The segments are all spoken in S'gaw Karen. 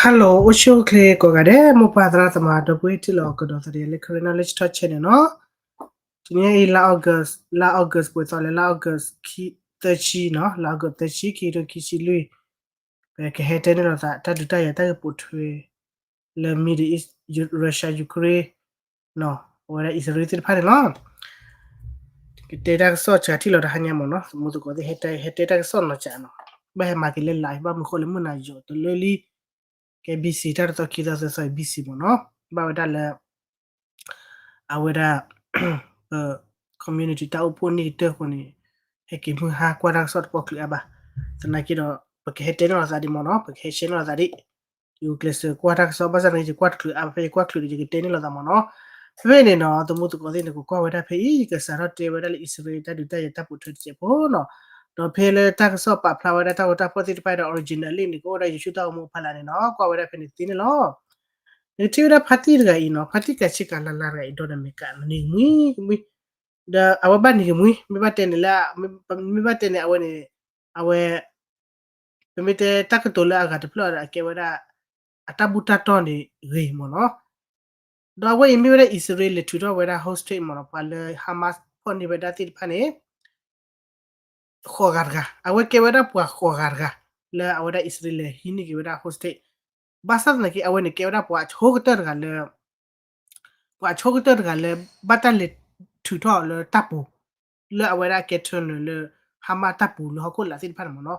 Hello အိၣ်ဆူၣ်အိၣ်ချ့ကိးဂၤဒဲး မိၢ်ပၢ်သရၣ်သမါ ဒီပုၢ်ဝဲၢ်ထံၣ်လိာ်ကဒီးသးဒ်လၢ Karen Knowledge Talk Channel နီၤ. တနံၤအံၤ လါ August လါ August ပှဲၤသီလၢလါ August သၢဆံနီၤ, လါ August သၢဆံ ခံကထိခံဆံလွံၢ်, ပကဟဲတဲန့ၢ်လိာ်သး တၢ်ဒုးတၢ်ယၤတၢ်ဂ့ၢ်ပိာ်ထွဲ လၢ Middle East Russia Ukraine နီၤ, အဝဲဒၣ်အံၣ်စရ့လးသ့ၣ်တဖၣ်န့ၣ်လီၤ. ကတဲတၢ်ကစီၣ်စှၤထံၣ်လီၤတဟါညါမ့ၢ်နီၤ, သမူသကိးသ့ၣ် ဟဲတဲတၢ်ကစီၣ်နီၤစးနီၤ, ဘၣ်ဟဲမၤက့ၤလၢ live ဘၣ်မနုၤဃိလၢမုၢ်နၤယိာ်တလၢလံ ကဲ busy တၢ်တသီခံသီသၢသီအံၤ busy မ့ၢ်နီၤ, ဘၣ်ဝဲဒၣ်လၢ အဝဲဒၣ် ပ community တၢ်အိၣ်ဖှိၣ်န့ၢ်ကတၢၢ်အဃိန့ၣ် ဟဲက့ၤမုၢ်ဟါကွၢ်တၢ်ကစီၣ်တပီၢ်ချုးအါဘၣ်. သနာ်က့ဒီး ပကဟဲတဲန့ၢ်လိာ်သးဒ်မ့ၢ်နီၤ, ပကဟဲ share န့ၢ်လိာ်သးဒ် ယကျဲးစၢးကွၢ်တၢ်ကစီၣ် ဘၣ်ဆၣ်သနာ်က့ ယကွၢ်တချုးအါဘၣ် ဖဲယကွၢ်ချုးဒီး ယကတဲန့ၢ်လိာ်သးမ့ၢ်နီၤ. ဖဲဖဲန့ၣ်နီၤ သမူသကိးသ့ၣ်န့ၣ် ကကွၢ်ဝဲဒၣ်ဖဲအံၤ ကစးထီၣ်တဲဝဲဒၣ်လၢအံၣ်စရ့လးတၢ်ဒုးတၢ်ယၤတၢ်ပိာ်ထွဲတစဲးဖိနီၤ, ဒီးဖဲလၢတၢ်ကစီၣ်ပာ်ဖျါဝဲဒၣ်တၢ်ဂီၤတၢ်ဖီၣ်သ့ၣ်တဖၣ်ဒီး original လံန့ၣ် ကအိၣ်ဝဲဒၣ်ယဆူၣ်တၢ်အိၣ်မူအဖီလာ်န့ၣ်နီၤ, ကွၢ်ဝဲဒၣ်ဖဲန့ၣ်သ့န့ၣ်လီၤ. နကထံၣ်ဝဲဒၣ်ဖါတံၢ်တဂၤအံၤနီၤ, ဖါတံၢ်ကးဆ့ကၤလါလါတဂၤအံၤ ဒီးနမ့ၢ်ကးနံၤကမှံကမှံ, ဒီးအဝဲဘၣ်နံၤကမှံ, မ့ၢ်ဘၣ်တဲန့ၣ်လၢ မ့ၢ်ဘၣ်တဲန့ၣ် အဝဲန့ၣ် အဝဲ ပမ့ၢ်တဲတၢ်ကတိၤလၢအဂၤတဖျၢၣ်ဒီး အကဲဝဲဒၣ် အတၢ်ဘူၣ်တၢ်တီၢ်န့ၣ်ဂ့ၤမ့ၢ်နီၤ. ဒီးအဝဲအံၤမ့ၢ်ဝဲဒၣ်အံၣ်စရ့လး လဲၤထုးထီၣ်ဝဲဒၣ် hostage မ့ၢ်နီၤ, ပှၤလၢ Hamas ဖီၣ်န့ၢ်ဝဲဒၣ်သ့ၣ်တဖၣ်န့ၣ် ဃိးဂၤတဂၤ, အဝဲကဲဝဲဒၣ်ပှၤဃိးဂၤတဂၤ လၢအဝဲဒၣ်အံၣ်စရ့လးဟံးန့ၢ်က့ၤဝဲဒၣ် hostage. ဘၣ်ဆၣ်သနာ်က့ အဝဲန့ၣ်ကဲဝဲဒၣ်ပှၤအဆိကတၢၢ်တဂၤလၢ ပှၤအဆိကတၢၢ်တဂၤလၢ ဘၣ်တၢ်လဲၤထုးထီၣ်လၢတၢ်ပူၤ လၢအဝဲဒၣ်ကဲ tunnel လၢ Hamas တၢ်ပူၤလၢဟီၣ်ခိၣ်လာ်သ့ၣ်တဖၣ်န့ၣ်မ့ၢ်နီၤ.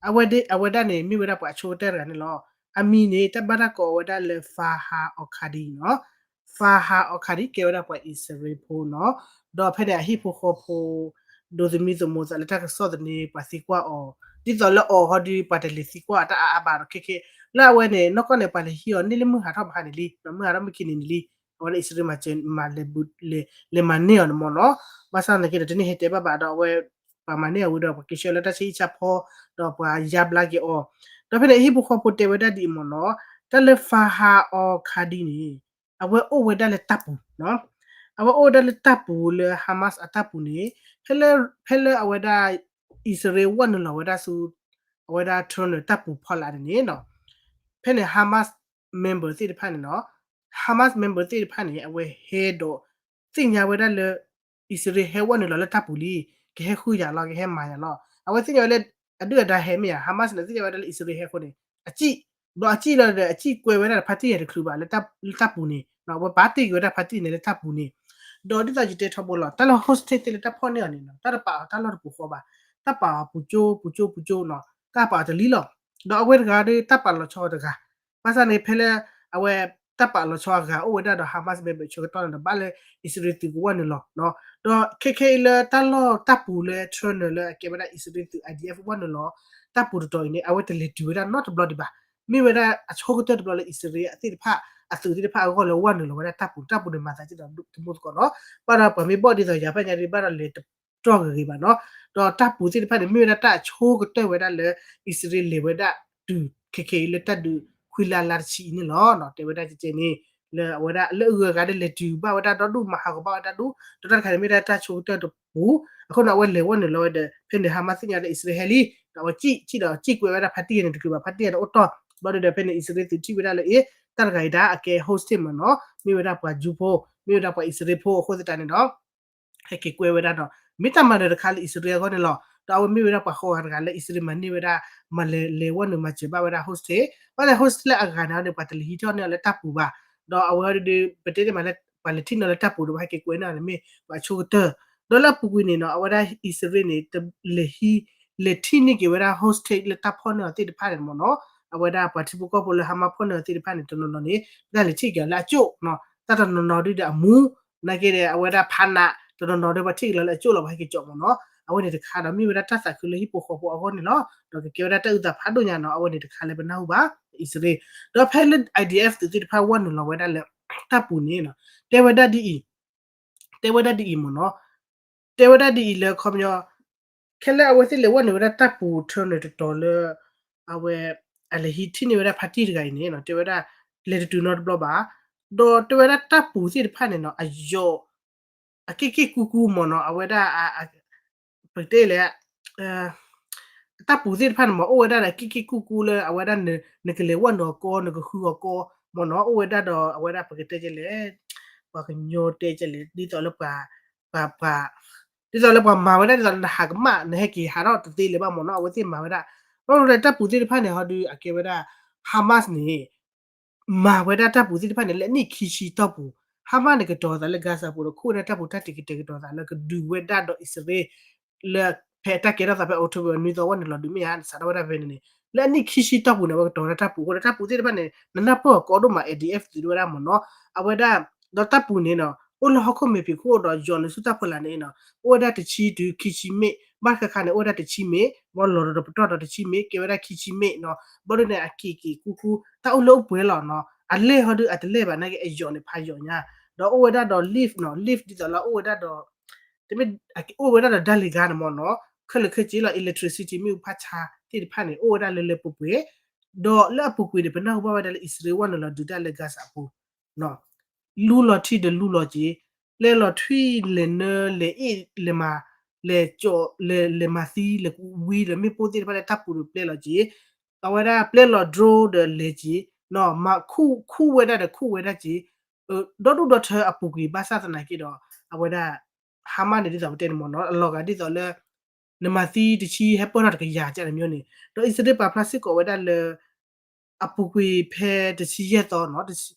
အဝဲဒၣ် အဝဲဒၣ်န့ၣ် မ့ၢ်ဝဲဒၣ်ပှၤအဆိကတၢၢ်တဂၤန့ၣ်လီၤ. အမံၤန့ၣ် တၢ်ဘၣ်တၢ်ကိးအဝဲဒၣ်လၢ Farhad Al-Qadi နီၤ. Farhad Al-Qadi ကဲဝဲဒၣ်ပှၤအံၣ်စရ့လးဖိနီၤ. ဒီးဖဲန့ၣ်အဟံၣ်ဖိဃီဖိ ဒိးသမံသမိးသးလၢတၢ်ကစီၣ်သန့ ပှၤသံကွၢ်အီၤ, ဒ်သိးလၢအီၤဟီဒုး ပှၤတလဲၤသံကွၢ်အီၤတၢ်အါအါဘၣ်ဒီး ခဲခဲ လၢအဝဲန့ၣ် နီၢ်ကီၢ်န့ၣ် ပှၤလဲၤဟံးအီၤန့ၢ်လၢမုၢ်ဟးထီၣ်မဟါန့ၣ်လံ, မုၢ်ဟးထီၣ်မုၢ်ခံနံၤန့ၣ်လံ, အဝဲဒၣ်အံၣ်စရ့လးမၤစၢၤ မၤလဲၤ လဲၤမၤန့ၢ်အီၤန့ၣ်မ့ၢ်နီၤ. ဘၣ်ဆၣ်သနာ်က့ဒီး တန့ၢ်ဟဲတဲဘၣ်ဘၣ်ဒီး အဝဲ ပှၤမၤန့ၢ်အဝံၤဒီး ပှၤကဆှၢလၢတၢ်ဆါဟံၣ်ဆါဖီ ဒီးပှၤယါဘျါက့ၤအီၤ, ဒီးဖဲန့ၣ် အဟံၣ်ဖိဃီဖိတဲဝဲဒၣ်ဒ်အံၤမ့ၢ်နီၤ, တၢ်လၢ Farhad Al-Qadi န့ၣ် အဝဲအိၣ်ဝဲဒၣ်လၢတၢ်ပူၤ, အဝဲအိၣ်ဝဲဒၣ်လၢတၢ်ပူၤလၢ Hamas အတၢ်ပူၤန့ၣ်, ဖဲလၢ ဖဲလၢအဝဲဒၣ် အံၣ်စရ့လးဝဲနုာ်လီၤဝဲဒၣ်ဆူ အဝဲဒၣ် tunnel တၢ်ပူၤဖီလာ်န့ၣ်န့ၣ်နီၤ, ဖဲန့ၣ် Hamas member သ့ၣ်တဖၣ်န့ၣ်နီၤ, Hamas member သ့ၣ်တဖၣ်န့ၣ် အဝဲဟဲဒီး သ့ၣ်ညါဝဲဒၣ်လၢ အံၣ်စရ့လးဟဲဝဲနုာ်လီၤလၢတၢ်ပူၤလံ, ကဟဲဃုယၤလီၤ ကဟဲမၤယၤလီၤ. အဝဲသ့ၣ်ညါဝဲလၢ အဒုၣ်အဒါဟဲမ့ၢ်ဧါ, Hamas န့ၣ် သ့ၣ်ညါဝဲဒၣ်လၢအံၣ်စရ့လးဟဲအဃိန့ၣ် အစံၣ်, ဒီးအစံၣ်လီၤဒီး အစံၣ်ကွဲဝဲဒၣ်ဒီး ဖါတံၢ်ယဲၢ်တချုးဘၣ်လၢတၢ်ပူၤန့ၣ်, အဝဲပာ်တ့ၢ်က့ၤဝဲဒၣ်ဖါတံၢ်န့ၣ်လၢတၢ်ပူၤန့ၣ်, ဒီးဒ်သိးယတဲထီဘိလီၤ တၢ်လၢ hostage သ့ၣ်လၢတၢ်ဖီၣ်န့ၢ်အီၤန့ၣ်နီၤ, တၢ်တပာ်အီၤတၢ်လီၢ်တပူၤဃီဘၣ်, တၢ်ပာ်အီၤပူၤကၠိပူၤကၠိပူၤကၠိနီၤ, တၢ်ပာ်အီၤတလံလီၤ. ဒီးအဝဲတဂၤဒီး တၢ်ပာ်လီၤဆီတဂၤ, ဘၣ်ဆၣ်န့ၣ် ဖဲလၢ အဝဲ တၢ်ပာ်လီၤဆီအဂၤအိၣ်ဝဲဒၣ်ဒီး Hamas member ဆၢကတီၢ်န့ၣ်ဒီး ဘၣ်လၢအံၣ်စရ့လးသုးကဝဲနုာ်လီၤ, ဒီးခဲခဲအံၤလၢတၢ်လီၢ်တၢ်ပူၤလၢ tunnel လၢအကဲဝဲဒၣ်အံၣ်စရ့လးသုး IDF ဝဲနုာ်လီၤ တၢ်ပူၤတတီၤအံၤန့ၣ် အဝဲတလဲၤတုၤဝဲဒၣ်နီတဘျီဒံးဘၣ်. မ့ၢ်ဝဲဒၣ်အဆိကတၢၢ်တဘျီလၢအံၣ်စရ့လးသ့ၣ်တဖၣ် အသုးသ့ၣ်တဖၣ်အဂီၢ်လၢဝဲနုာ်လီၤဝဲဒၣ်တၢ်ပူၤ, တၢ်ပူၤန့ၣ်မၤသးဒ်သိးတမူသကိးနီၤ, ဘၣ်ဒီးပှၤမ့ၢ်ဘၣ်ဒ်သိးယၤဖဲညါဒ်ဘၣ်ဒီးလဲၤတ တီၢ်ဂ့ၤဂ့ၤဘၣ်နီၤ, ဒီးတၢ်ပူၤသ့ၣ်တဖၣ်န့ၣ် မ့ၢ်ဝဲဒၣ်တၢ်အဆိကတၢၢ်ဝဲဒၣ်လၢ အံၣ်စရ့လးလဲၤဝဲဒၣ်တုၤ ခဲခဲအံၤလၢတၢ်ဒုးခွံလါလါတဆံအံၤန့ၣ်လီၤ. တဲဝဲဒၣ်ကဲကဲန့ၣ် လၢအဝဲဒၣ်လၢအဂုၤအဂၤဒီးလဲၤတုၤဘၣ်ဝဲဒၣ်ဒီဒူၣ် မၤဟးဂီၤဘၣ်ဝဲဒၣ်ဒူၣ်, ဒီးတၢ်တခါန့ၣ်မ့ၢ်ဒၣ်တၢ်ဆိကတၢၢ်တပူၤ, အဃိန့ၣ် အဝဲလဲၤဝဲနုာ်လီၤဝဲဒီး ဖဲန့ၣ် Hamas သ့ၣ်ညါလၢအံၣ်စရ့လးဟဲလံ, ဒီးအဝဲစံၣ် စံၣ်ဒီးစံၣ်ကွဲဝဲဒၣ်ဖါတံၢ်ယဲၢ်န့ၣ်တချုးဘၣ်, ဖါတံၢ်ယဲၢ်န့ၣ်အိၣ်တီၢ်, ဘျီဒီး ဖဲန့ၣ် အံၣ်စရ့လးသုးထံၣ်ဝဲဒၣ်လၢအ့ တၢ်တဂၤအံၤဒၣ်အကဲ hostage မ့ၢ်နီၤ, မ့ၢ်ဝဲဒၣ်ပှၤကၠူဖိ, မ့ၢ်ဝဲဒၣ်ပှၤကၠူဖိအဃိသတးန့ၣ်ဒီး ဟဲက့ၤကွဲဝဲဒၣ်ဒီး မ့ၢ်တၢ်မၤနၢၤတခါလၢအံၣ်စရ့လးအဂီၢ်န့ၣ်လီၤ. ဒီးအဝဲမ့ၢ်ဝဲဒၣ်ပှၤဃိးဂၤတဂၤလၢအံၣ်စရ့လးမၤန့ၢ်ဝဲဒၣ် မၤလဲၤလဲၤဝဲနုာ်မၤစၢၤဘၣ်ဝဲဒၣ် hostage, ဘၣ်လဲၤ hostage လၢအဂၤန့ၣ်န့ၣ် ပှၤတလဲၤဟံးထီၣ်န့ၢ်အီၤလၢတၢ်ပူၤဘၣ်, ဒီးအဝဲဒၣ် ပတဲန့ၢ်မးလၢ ပှၤလဲၤထံၣ်န့ၢ်အီၤလၢတၢ်ပူၤဒီး ပှၤဟဲက့ၤကွဲန့ၢ်အီၤန့ၣ်မ့ၢ်ပှၤဆိကတၢၢ်, ဒီးလၢအပူၤကွံာ်န့ၣ်နီၤ အဝဲဒၣ်အံၣ်စရ့လးန့ၣ် တလဲၤဟံး လဲၤထံၣ်န့ၢ်က့ၤဝဲဒၣ် hostage လၢတၢ်ဖီၣ်န့ၢ်အီၤသ့ၣ်တဖၣ်န့ၣ်မ့ၢ်နီၤ, အဝဲဒၣ်ပှၤထံဖိကီၢ်ဖိလၢ Hamas ဖီၣ်န့ၢ်အီၤသ့ၣ်တဖၣ်န့ၣ် တနီၤနီၤန့ၣ် တၢ်လဲၤထံၣ်က့ၤအီၤလၢအကၠိၣ်နီၤ, တၢ်တနီၤနီၤဒုဒီးအမူ နာ်က့ဒီး အဝဲဒၣ်ဖးနး တနီၤနီၤဒီးပှၤထံၣ်က့ၤလီၤလၢအကၠိၣ်လီၤ ပှၤဟဲက့ၤကၠီၣ်မ့ၢ်နီၤ, အဝဲန့ၣ်တခါဒီးမ့ၢ်ဝဲဒၣ်တၢ်သးခုလၢဟံၣ်ဖိဃီဖိအဂီၢ်န့ၣ်လီၤ. ဒီးကကဲဝဲဒၣ်တၢ်အုၣ်သးဖးဒိၣ်ညါနီၤ, အဝဲန့ၣ်တခါလၢပနၢ်ဟူဘၣ် အံၣ်စရ့လး, ဒီးဖဲလၢ IDF သုးသ့ၣ်တဖၣ်ဝဲနုာ်လီၤဝဲဒၣ်လၢ တၢ်ပူၤန့ၣ်နီၤ, တဲဝဲဒၣ်ဒ်အံၤ တဲဝဲဒၣ်ဒ်အံၤမ့ၢ်နီၤ, တဲဝဲဒၣ်ဒ်အံၤလၢခီပညီ ခဲလၢာ်အဝဲသ့ၣ်လဲၤဝဲနုာ်ဝဲဒၣ်တၢ်ပူၤထၢနုာ်တတီၤလၢ အဝဲ အလဲၤဟံးထံၣ်န့ၢ်ဝဲဒၣ်ဖါတံၢ်တဂၤအံၤန့ၣ်နီၤ, တဲဝဲဒၣ် လဲၤတတုၤနီတဘျီဘၣ်, ဒီးတဲဝဲဒၣ်တၢ်ပူၤသ့ၣ်တဖၣ်န့ၣ်နီၤ အယိာ် အက့ၢ်က့ၢ်ကူကူမ့ၢ်နီၤ, အဝဲဒၣ် ပတဲလဲၣ် အ တၢ်ပူၤသ့ၣ်တဖၣ်န့ၣ်မ့ၢ် အိၣ်ဝဲဒၣ်ဒီးက့ၣ်က့ၣ်ကူကူလၢအဝဲဒၣ် နကလဲၤဝဲနုာ်အီၤကီ နကဃုအီၤကီ မ့ၢ်နီၤ အိၣ်ဝဲဒၣ်ဒီးအဝဲဒၣ်ပကတဲကလဲၣ် ပှၤကညီတဲကလဲၣ် ဒ်သိးလၢပှၤ ပှၤ ဒ်သိးလၢပှၤမၤဝဲဒၣ်ဒ်သိးလၢနဟးကမၣ် နဟဲက့ၤဟးထီၣ်တသ့လၢၤဘၣ်မ့ၢ်နီၤ အဝဲသ့ၣ်မၤဝဲဒၣ် ဘၣ်မနုၤလဲၣ် တၢ်ပူၤသ့ၣ်တဖၣ်န့ၣ် ဟီဒုးအကဲဝဲဒၣ် Hamas န့ၣ် မၤဝဲဒၣ်တၢ်ပူၤသ့ၣ်တဖၣ်န့ၣ် လၢနံၣ်ခံဆံတီၢ်ပူၤ Hamas န့ၣ်ကတီၤသးလၢ Gaza ပူၤဒီး ခိၣ်ဝဲဒၣ်တၢ်ပူၤတၢ်တံာ်ကတဲာ်ကတီၤသးလၢကဒုးဝဲဒၣ်ဒီးအံၣ်စရ့လး လၢဖဲတၢ်ကဲထီၣ်သးဖဲ October နွံသီဝဲန့ၣ်လီၤဒုးမ့ၢ်ဧါ စးထီၣ်ဝဲဒၣ်ဖဲန့ၣ်န့ၣ် လၢအနံၣ်ခံဆံတီၢ်ပူၤန့ၣ် အဝဲကတီၤဝဲဒၣ်တၢ်ပူၤအဃိဒီး တၢ်ပူၤသ့ၣ်တဖၣ်န့ၣ် နနၢ်ပၢၢ်အီၤကီဒိၣ်မး A D F သုးဒၣ်ဝဲဒၣ်မ့ၢ်နီၤ အဝဲဒၣ် ဒီးတၢ်ပူၤန့ၣ်နီၤ အိၣ်လၢဟီၣ်ခိၣ်မဲာ်ဖံးခိၣ်ဒီးယီၤလၢဆူတၢ်ဖီလာ်န့ၣ်နီၤ အိၣ်ဝဲဒၣ်တဆံတုၤခံဆံမ့ၣ် ဘၣ်တခါခါန့ၣ် အိၣ်ဝဲဒၣ်တဆံမ့ၣ် ဘီလီၤဒီးပတီၢ်ဒီးတဆံမ့ၣ် ကဲဝဲဒၣ်ခံဆံမ့ၣ်နီၤ ဘီဒုးန့ၣ် အက့ၤက့ၤကူကူ တၢ်အိၣ်လၢအိၣ်ပှဲၤလီၤနီၤ အလဲၢ်ဟီဒုးအတလဲၢ်ဘၣ်နာ်က့ အယီၤန့ၣ်ဖးယီၤညါ ဒီးအိၣ်ဝဲဒၣ်ဒီး lift နီၤ lift ဒ်သိးလၢအိၣ်ဝဲဒၣ်ဒီး တမ့ၢ် အိၣ်ဝဲဒၣ်ဒီးဒၣ်လံၤဂၤန့ၣ်မ့ၢ်နီၤ ခဲလၢာ်ခဲဆ့လီၤ electricity မ့ၣ်အူဖးဆါသ့ၣ်တဖၣ်န့ၣ် အိၣ်ဝဲဒၣ်လၢလၢပှဲၤပှဲၤ ဒီးလၢအပူၤကွံာ်န့ၣ် ပနၢ်ဟူဘၣ်ဝဲဒၣ်လၢအံၣ်စရ့လးဝဲနုာ်လီၤဒုးတၢ်လၢ Gaza အပူၤ လူလီၤထံဒီးလူလီၤက့ၤ ပျဲလီၤထွံၣ်လဲၤနၢ လဲၤအ့ၣ် လဲၤမၤ လဲၤကၠီ လဲၤမၤသံ လဲၤဝံဒီးမ့ၣ်ပိၢ်သ့ၣ်တဖၣ်လၢတၢ်ပူၤဒီးပျဲလီၤက့ၤ အဝဲဒၣ်ပျဲလီၤ drone ဒီးလဲၤက့ၤ မၤခူၣ်ဝဲဒၣ်ဒီးခူၣ်ဝဲဒၣ်က့ၤ ဒီဒူၣ်ဒီထၢအပူၤကွံာ်ဘၣ်ဆၣ်သနာ်က့ဒီး အဝဲဒၣ် Hamas န့ၣ်ဒ်သိးပတဲန့ၣ်မ့ၢ်နီၤ အလီၤဂာ်ဒ်သိးလၢ နမၤသံတဆံဟဲပၢၢ်ထီၣ်တကယၤကန့ၣ်မ့ၢ်န့ၣ် ဒီးအံၣ်စရ့လးပာ်ဖျါစ့ၢ်ကီးဝဲဒၣ်လၢ အပူၤကွံာ်ဖဲတဆံယဲၢ်သီနီၤ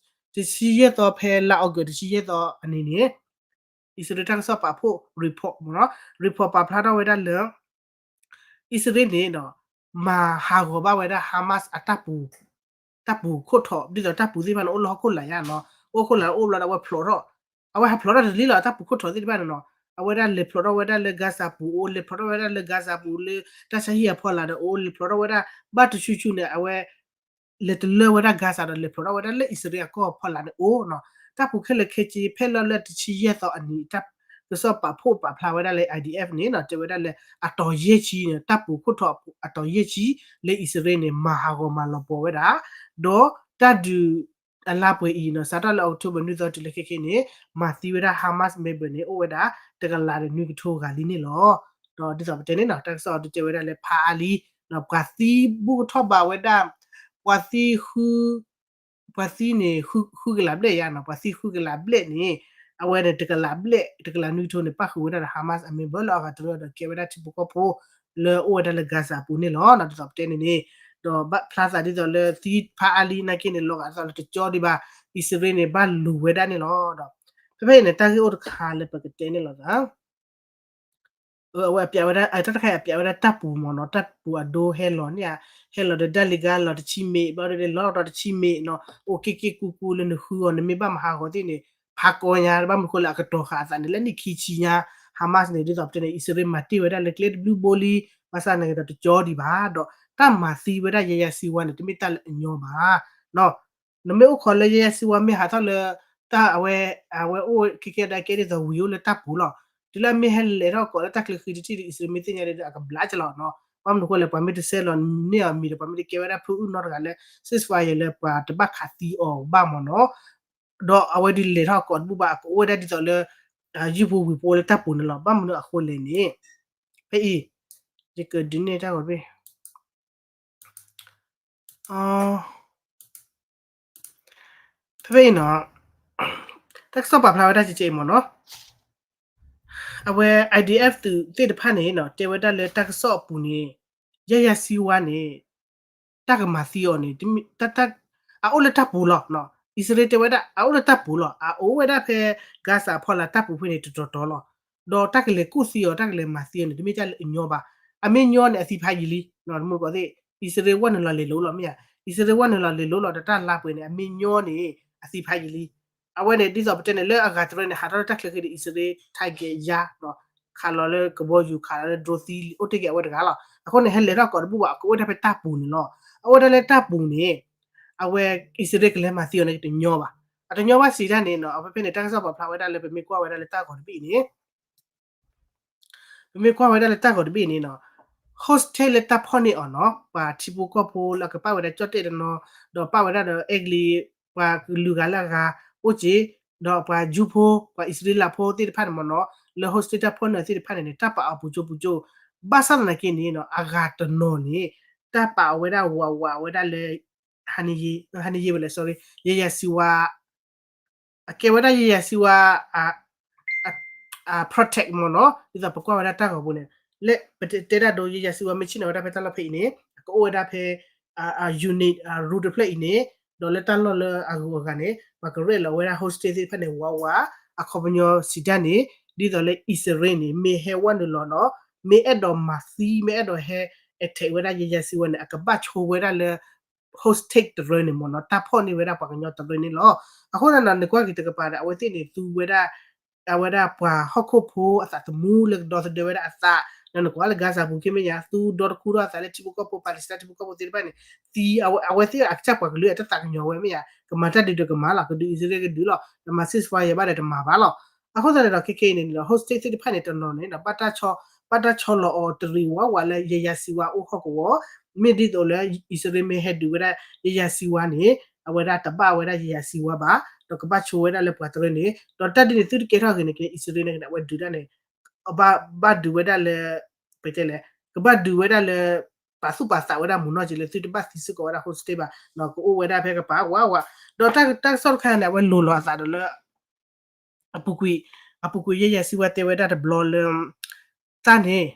တဆံယဲၢ်သီဖဲလါအီကူးတဆံယဲၢ်သီအနံၤန့ၣ် အံၣ်စရ့လးတၢ်ကစီၣ်ပာ်ဖှိၣ် report မ့ၢ်နီၤ report ပာ်ဖျါထီၣ်ဝဲဒၣ်လၢ အံၣ်စရ့လးန့ၣ်ဒီး မၤဟးဂီၤဘၣ်ဝဲဒၣ် Hamas အတၢ်ပူၤ တၢ်ပူၤခိၣ်ထိး ဒ်သိးတၢ်ပူၤသ့ၣ်တဖၣ်န့ၣ် အိၣ်လၢဟီၣ်ခိၣ်လာ်ယါနီၤ အိၣ်ခိၣ်လာ်အိၣ်ဘျီဒီးအဝဲဖျိးထီၣ် အဝဲဟးဖျိးထီၣ်တလံလီၤ တၢ်ပူၤခိၣ်ထိးသ့ၣ်တဖၣ်န့ၣ်နီၤ အဝဲဒၣ်လဲၤဖျိးထီၣ်ဝဲဒၣ်လၢ Gaza ပူၤအိၣ် လဲၤဖျိးထီၣ်ဝဲဒၣ်လၢ Gaza ပူၤလၢ တၢ်ဆါဟံၣ်အဖီလာ်ဒီးအိၣ် လဲၤဖျိးထီၣ်ဝဲဒၣ် ဘၣ်တဆူၣ်ဆူၣ်န့ၣ် အဝဲ လဲၤတလၢဝဲဒၣ် Gaza ဒီးလဲၤဖျိးထီၣ်ဝဲဒၣ်လၢအံၣ်စရ့လးအကီၢ်ဖီလာ်န့ၣ်အိၣ်နီၤ တၢ်ပူၤခဲလၢာ်ခဲဆ့ဖဲလၢလၢတဆံယဲၢ်သီအနံၤ တၢ်ကစီၣ်ပာ်ဖှိၣ်ပာ်ဖျါဝဲဒၣ်လၢ I D F န့ၣ်နီၤ တဲဝဲဒၣ်လၢအတီၤယဲၢ်ဆံန့ၣ် တၢ်ပူၤခိၣ်ထိးအတီၤယဲၢ်ဆံ လၢအံၣ်စရ့လးန့ၣ် မၤဟးဂီၤမၤလီၤပှီၢ်ဝဲဒၣ် ဒီးတၢ်ဒုး အလါပှဲၤအံၤနီၤ စးထီၣ်လၢ October နွံသီတုၤလၢခဲခဲန့ၣ် မၤသံဝဲဒၣ် Hamas member န့ၣ် အိၣ်ဝဲဒၣ် တကလးဒီးနွံကထိဂၤလံန့ၣ်လီၤ. ဒီးဒ်သိးပတဲန့ၣ်နီၤ တၢ်ကစီၣ်အီၤဒုးတဲဝဲဒၣ်လၢဖးအါလံ ပှၤသံဘူၣ်ကထီၣ်ဘးဝဲဒၣ် ပှၤသံဃု ပှၤသံန့ၣ် ဃုကလးဘျဲၣ်ယါနီၤ ပှၤသံဃုကလးဘျဲၣ်န့ၣ် အဝဲန့ၣ် တကလးဘျဲၣ် တကလးနွံကထိန့ၣ် ပၣ်ဃုာ်ဝဲဒၣ်ဒီး Hamas အ member လၢအဂၤတရၢဒီးကဲဝဲဒၣ်ထံဖိကီၢ်ဖိ လၢအိၣ်ဝဲဒၣ်လၢ Gaza အပူၤန့ၣ်လီၤ. ဒ်သိးပတဲန့ၣ်န့ၣ် ဒီးဘၣ်ဖျါသးဒ်သိးလၢသံဖးအါလံနာ်က့န့ၣ် လီၤဂာ်ဒ်သိးလၢတကၠီဒံးဘၣ် အံၣ်စရ့လးန့ၣ် ဘၣ်လူၤဝဲဒၣ်န့ၣ်လီၤ. ဒီး ဖဲဖဲအံၤန့ၣ် တၢ်ဂ့ၢ်အိၣ်တခါလၢပကတဲန့ၣ်လီၤသး အဝဲအပျးဝဲဒၣ် တၢ်တခါအံၤအပျးဝဲဒၣ်တၢ်ပူၤမ့ၢ်နီၤ တၢ်ပူၤအဒိဟဲလီၤန့ၣ်ဧါ ဟဲလီၤဒီးဒၣ်လံၤဂၤလီၤတဆံမ့ၣ် ဘျီဒီးလီၤဒီးတဆံမ့ၣ်နီၤ အိၣ်က့ၣ်က့ၣ်ကူကူလၢနဃုအီၤ နမ့ၢ်ဘၣ်မၤဟးဂီၤသ့ၣ်န့ၣ် ဖးကီညါ ဘၣ်မနုၤဃိလၢအကတီၤဃာ်အသးန့ၣ် လၢနံၣ်ခံဆံညါ Hamas န့ၣ် ဒ်သိးပတဲန့ၣ် အံၣ်စရ့လးမၤတ့ၢ်ဝဲဒၣ်လၢကျဲတဘျုးဘိလံ ဘၣ်ဆၣ်နာ်က့ဒီးတကၠီဒံးဘၣ် ဒီးတၢ်မၤသံဝဲဒၣ် ယၤယၤစံဝါန့ၣ် တမ့ၢ်တၢ်လၢအညီဘၣ် နမ့ၢ်အိၣ်ခိးလၢယၤယၤစံဝါမ့ၢ်ဟးထီၣ်လၢ တၢ်အဝဲ အဝဲအိၣ်ခဲကဲဒၣ်ကဲဒ်သိးဝံၤအိၣ်လၢတၢ်ပူၤလီၤ. တုၤလၢအမ့ၢ်ဟဲလဲၤထီၣ်ကိးလၢတၢ်ချၢဃံတထံၣ်ဒီး အံၣ်စရ့လးမ့ၢ်သ့ၣ်ညါဒီး အကဘျါကလီၤနီၤ. ဘၣ်မနုၤအဃိလဲၣ် ပှၤမ့ၢ်တဆဲးလီၤန့ၢ်အီၤမံၤဒီး ပှၤမ့ၢ်တကဲဝဲဒၣ်ဖုအုၣ်နီတဂၤလၢ ceasefire လၢပှၤတဘၣ်ခးသံအီၤဘၣ်မ့ၢ်နီၤ. ဒီးအဝဲဒုးလဲၤထီၣ်ကိးတဘူၣ်ဘၣ် အကအိၣ်ဝဲဒၣ်ဒ်သိးလၢ ယုၢ်ဖိဝံၤဖိလၢတၢ်ပူၤန့ၣ်လီၤ. ဘၣ်မနုၤအဃိလဲၣ်န့ၣ် ဖဲအံၤ ယကဒုးနဲၣ်တၢ်ဂီၤတဘ့ၣ် ဖဲဖဲအံၤနီၤ တၢ်ကစီၣ်ပာ်ဖျါဝဲဒၣ်ကဲကဲအံၤမ့ၢ်နီၤ အဝဲ I D F သုးသ့ၣ်တဖၣ်န့ၣ်နီၤ တဲဝဲဒၣ်လၢတၢ်ကစီၣ်အပူၤန့ၣ် ယၤယၤစံဝါန့ၣ် တၢ်ကမၤသံအီၤန့ၣ် တမ့ၢ် တၢ် တၢ် အအိၣ်လၢတၢ်ပူၤလီၤ. အံၣ်စရ့လးတဲဝဲဒၣ် အအိၣ်လၢတၢ်ပူၤလီၤ. အအိၣ်ဝဲဒၣ်ဖဲ Gaza အဖီလာ်တၢ်ပူၤဖဲန့ၣ် တတီၤတီၤလီၤ. ဒီးတၢ်ကလဲၤကူၣ်သံအီၤ တၢ်ကလဲၤမၤသံအီၤန့ၣ် တမ့ၢ်တၢ်လၢအညီဘၣ်. အမ့ၢ်ညီန့ၣ် အသံဖးယံာ်လံ တမူတကိးသ့ၣ် အံၣ်စရ့လးဝဲနုာ်လီၤလဲၤလိၤလီၤ မ့ၢ်ဧါ. အံၣ်စရ့လးဝဲနုာ်လီၤလဲၤလိၤလီၤ ဒီးတၢ်လါပှဲၤန့ၣ် အမ့ၢ်ညီန့ၣ် အသံဖးယံာ်လံ. အဝဲန့ၣ် ဒ်သိးပတဲန့ၣ် လၢအဂၤတရၢန့ၣ် ဟးထီၣ်လၢတၢ်ချၢဃံဒီး အံၣ်စရ့လး target ယါ ခးလီၤလၢကဘီယူၤ ခးလီၤလၢ drone သံလံ အိၣ်တ့ၢ်က့ၤအဝဲတဂၤလီၤ. အဃိန့ၣ် ဟဲလဲၤထီၣ်ကိးတဘူၣ်ဘၣ် အကအိၣ်ဝဲဒၣ်ဖဲတၢ်ပူၤန့ၣ်လီၤ. အအိၣ်ဝဲဒၣ်လၢတၢ်ပူၤန့ၣ် အဝဲ အံၣ်စရ့လးကလဲၤမၤသံအီၤန့ၣ် တညီဘၣ်. အတညီဘၣ်စံးတၢ်န့ၣ်နီၤ အဝဲဖဲန့ၣ် တၢ်ကစီၣ်ပာ်ဖျါဝဲဒၣ်လၢ ပမ့ၢ်ကွၢ်ဝဲဒၣ်လၢတၢ်ဂီၤတဘ့ၣ်အံၤန့ၣ် ပမ့ၢ်ကွၢ်ဝဲဒၣ်လၢတၢ်ဂီၤတဘ့ၣ်အံၤန့ၣ်နီၤ hostage လၢတၢ်ဖီၣ်န့ၢ်အီၤနီၤ ပှၤထံဖိကီၢ်ဖိလၢအကပၣ်ဝဲဒၣ်ကၠီၣ်တဲၣ်တနီၤ ဒီးပၣ်ဝဲဒၣ်ဒီးအဲကလံး ပှၤကလုာ်ဂၤလၢအဂၤအိၣ်က့ၤ ဒီးပှၤကၠူဖိ ပှၤအံၣ်စရ့လးဖိသ့ၣ်တဖၣ်န့ၣ်မ့ၢ်နီၤ လၢ hostage တၢ်ဖီၣ်န့ၢ်သ့ၣ်တဖၣ်န့ၣ်န့ၣ် တၢ်ပာ်အီၤပူၤကၠိပူၤကၠိ ဘၣ်ဆၣ်သနာ်က့န့ၣ်နီၤ အဂၤတနီၤန့ၣ် တၢ်ပာ်အဝဲဒၣ်ဝးဝးဝဲဒၣ်လၢ ဟါန့ၣ်ယဲဝဲလဲၣ် sorry ယဲယၤစံဝါ အကဲဝဲဒၣ်ယဲယၤစံဝါ protect မ့ၢ်နီၤ ဒ်သိးပကွၢ်ဝဲဒၣ်တၢ်ဂီၤပူၤန့ၣ် လၢပတဲဒၣ်ဒိ ယဲယၤစံဝါမ့ၢ်ဆ့ၣ်နီၤဝဲဒၣ်ဖဲတၢ်လီၢ်ဖဲအံၤန့ၣ် အကအိၣ်ဝဲဒၣ်ဖဲ unit rule တဖျၢၣ်အံၤန့ၣ် ဒီးလၢတၢ်လီၢ်လၢအဂုၤအဂၤန့ၣ် ပှၤကရဲၣ်လီၤဝဲဒၣ် hostage သ့ၣ်တဖၣ်န့ၣ် ဝးဝး အခီပညီစံးတၢ်န့ၣ် ဒ်သိးလၢအံၣ်စရ့လးန့ၣ် မ့ၢ်ဟဲဝဲနုာ်လီၤနီၤ မ့ၢ်အဲၣ်ဒိးမၤသံ မ့ၢ်အဲၣ်ဒိးဟဲ attack ဝဲဒၣ်ယဲယၤစံဝါန့ၣ် အကဘၣ်ဆိဝဲဒၣ်လၢ hostage တရၢန့ၣ်မ့ၢ်နီၤ တၢ်ဖီၣ်န့ၢ်ဝဲဒၣ်ပှၤကညီတရၢန့ၣ်လီၤ. အဃိသတးဒီး နကွၢ်က့ၤတကပၤဒီး အဝဲသ့ၣ်န့ၣ် သူဝဲဒၣ် အဝဲဒၣ်ပှၤဟီၣ်ခိၣ်ဖိအသးသမူလၢကဒီသဒၢဝဲဒၣ်အသး ဒီးနကွၢ်လၢ Gaza ပူၤခ့မ့ၢ်ယါ သူဒီတခူထီၣ်အသးလၢထံဖိကီၢ်ဖိ Palestine ထံဖိကီၢ်ဖိသ့ၣ်တဖၣ်န့ၣ် သံ အဝဲသ့ၣ်အကစၢ်ပှၤကလုာ်အတသးကညီၤဝဲမ့ၢ်ယါ ကမၤတၢ်ဒုးဒီးကမၤလီၤ ကဒုးအံၣ်စရ့လးကဒုးလီၤ ဒီးမၤ ceasefire ဘၣ်ဒီးတမၤဘၣ်လီၤ. အဃိသတးန့ၣ်ဒီး ခဲကနံၣ်အံၤန့ၣ်ဒီး hostage သ့ၣ်တဖၣ်န့ၣ် တနီၤန့ၣ်ဒီး ဘၣ်တၢ်ဆီလီၤအီၤတရံးဝးဝးလၢယဲယၤစံဝါအိၣ်ဟီၣ်ကဝီၤ မ့ၢ်ဒ်သိးလၢ အံၣ်စရ့လးမ့ၢ်ဟဲဒုးဝဲဒၣ်ယဲယၤစံဝါန့ၣ် အဝဲဒၣ်တဘၣ်ဝဲဒၣ်ယဲယၤစံဝါဘၣ် ဒီးကဘၣ်ဆိဝဲဒၣ်လၢပှၤတရၢန့ၣ် ဒီးတၢ်ဒ်န့ၣ်သုတကဲထီၣ်ဂ့ၤန့ၣ်က့ အံၣ်စရ့လးန့ၣ်က့ အဝဲဒုးတၢ်န့ၣ် ဘၣ်ဒုးဝဲဒၣ်လၢ ပတဲလဲၣ် ကဘၣ်ဒုးဝဲဒၣ်လၢ ပာ်သူၣ်ပာ်သးဝဲဒၣ်မုၢ်နီၢ်က့လၢသုတဘၣ်သံစ့ၢ်ကီးဝဲဒၣ် hostage ဘၣ် ကအိၣ်ဝဲဒၣ်ဖဲကပၤဝးဝး ဒီးတၢ်ကစီၣ်တခါန့ၣ် အဝဲလိၤလီၤအသးဒီးလၢ အပူၤကွံာ် အပူၤကွံာ်ယဲယၤစံဝါတဲဝဲဒၣ်တဘျီလၢ သးန့ၣ်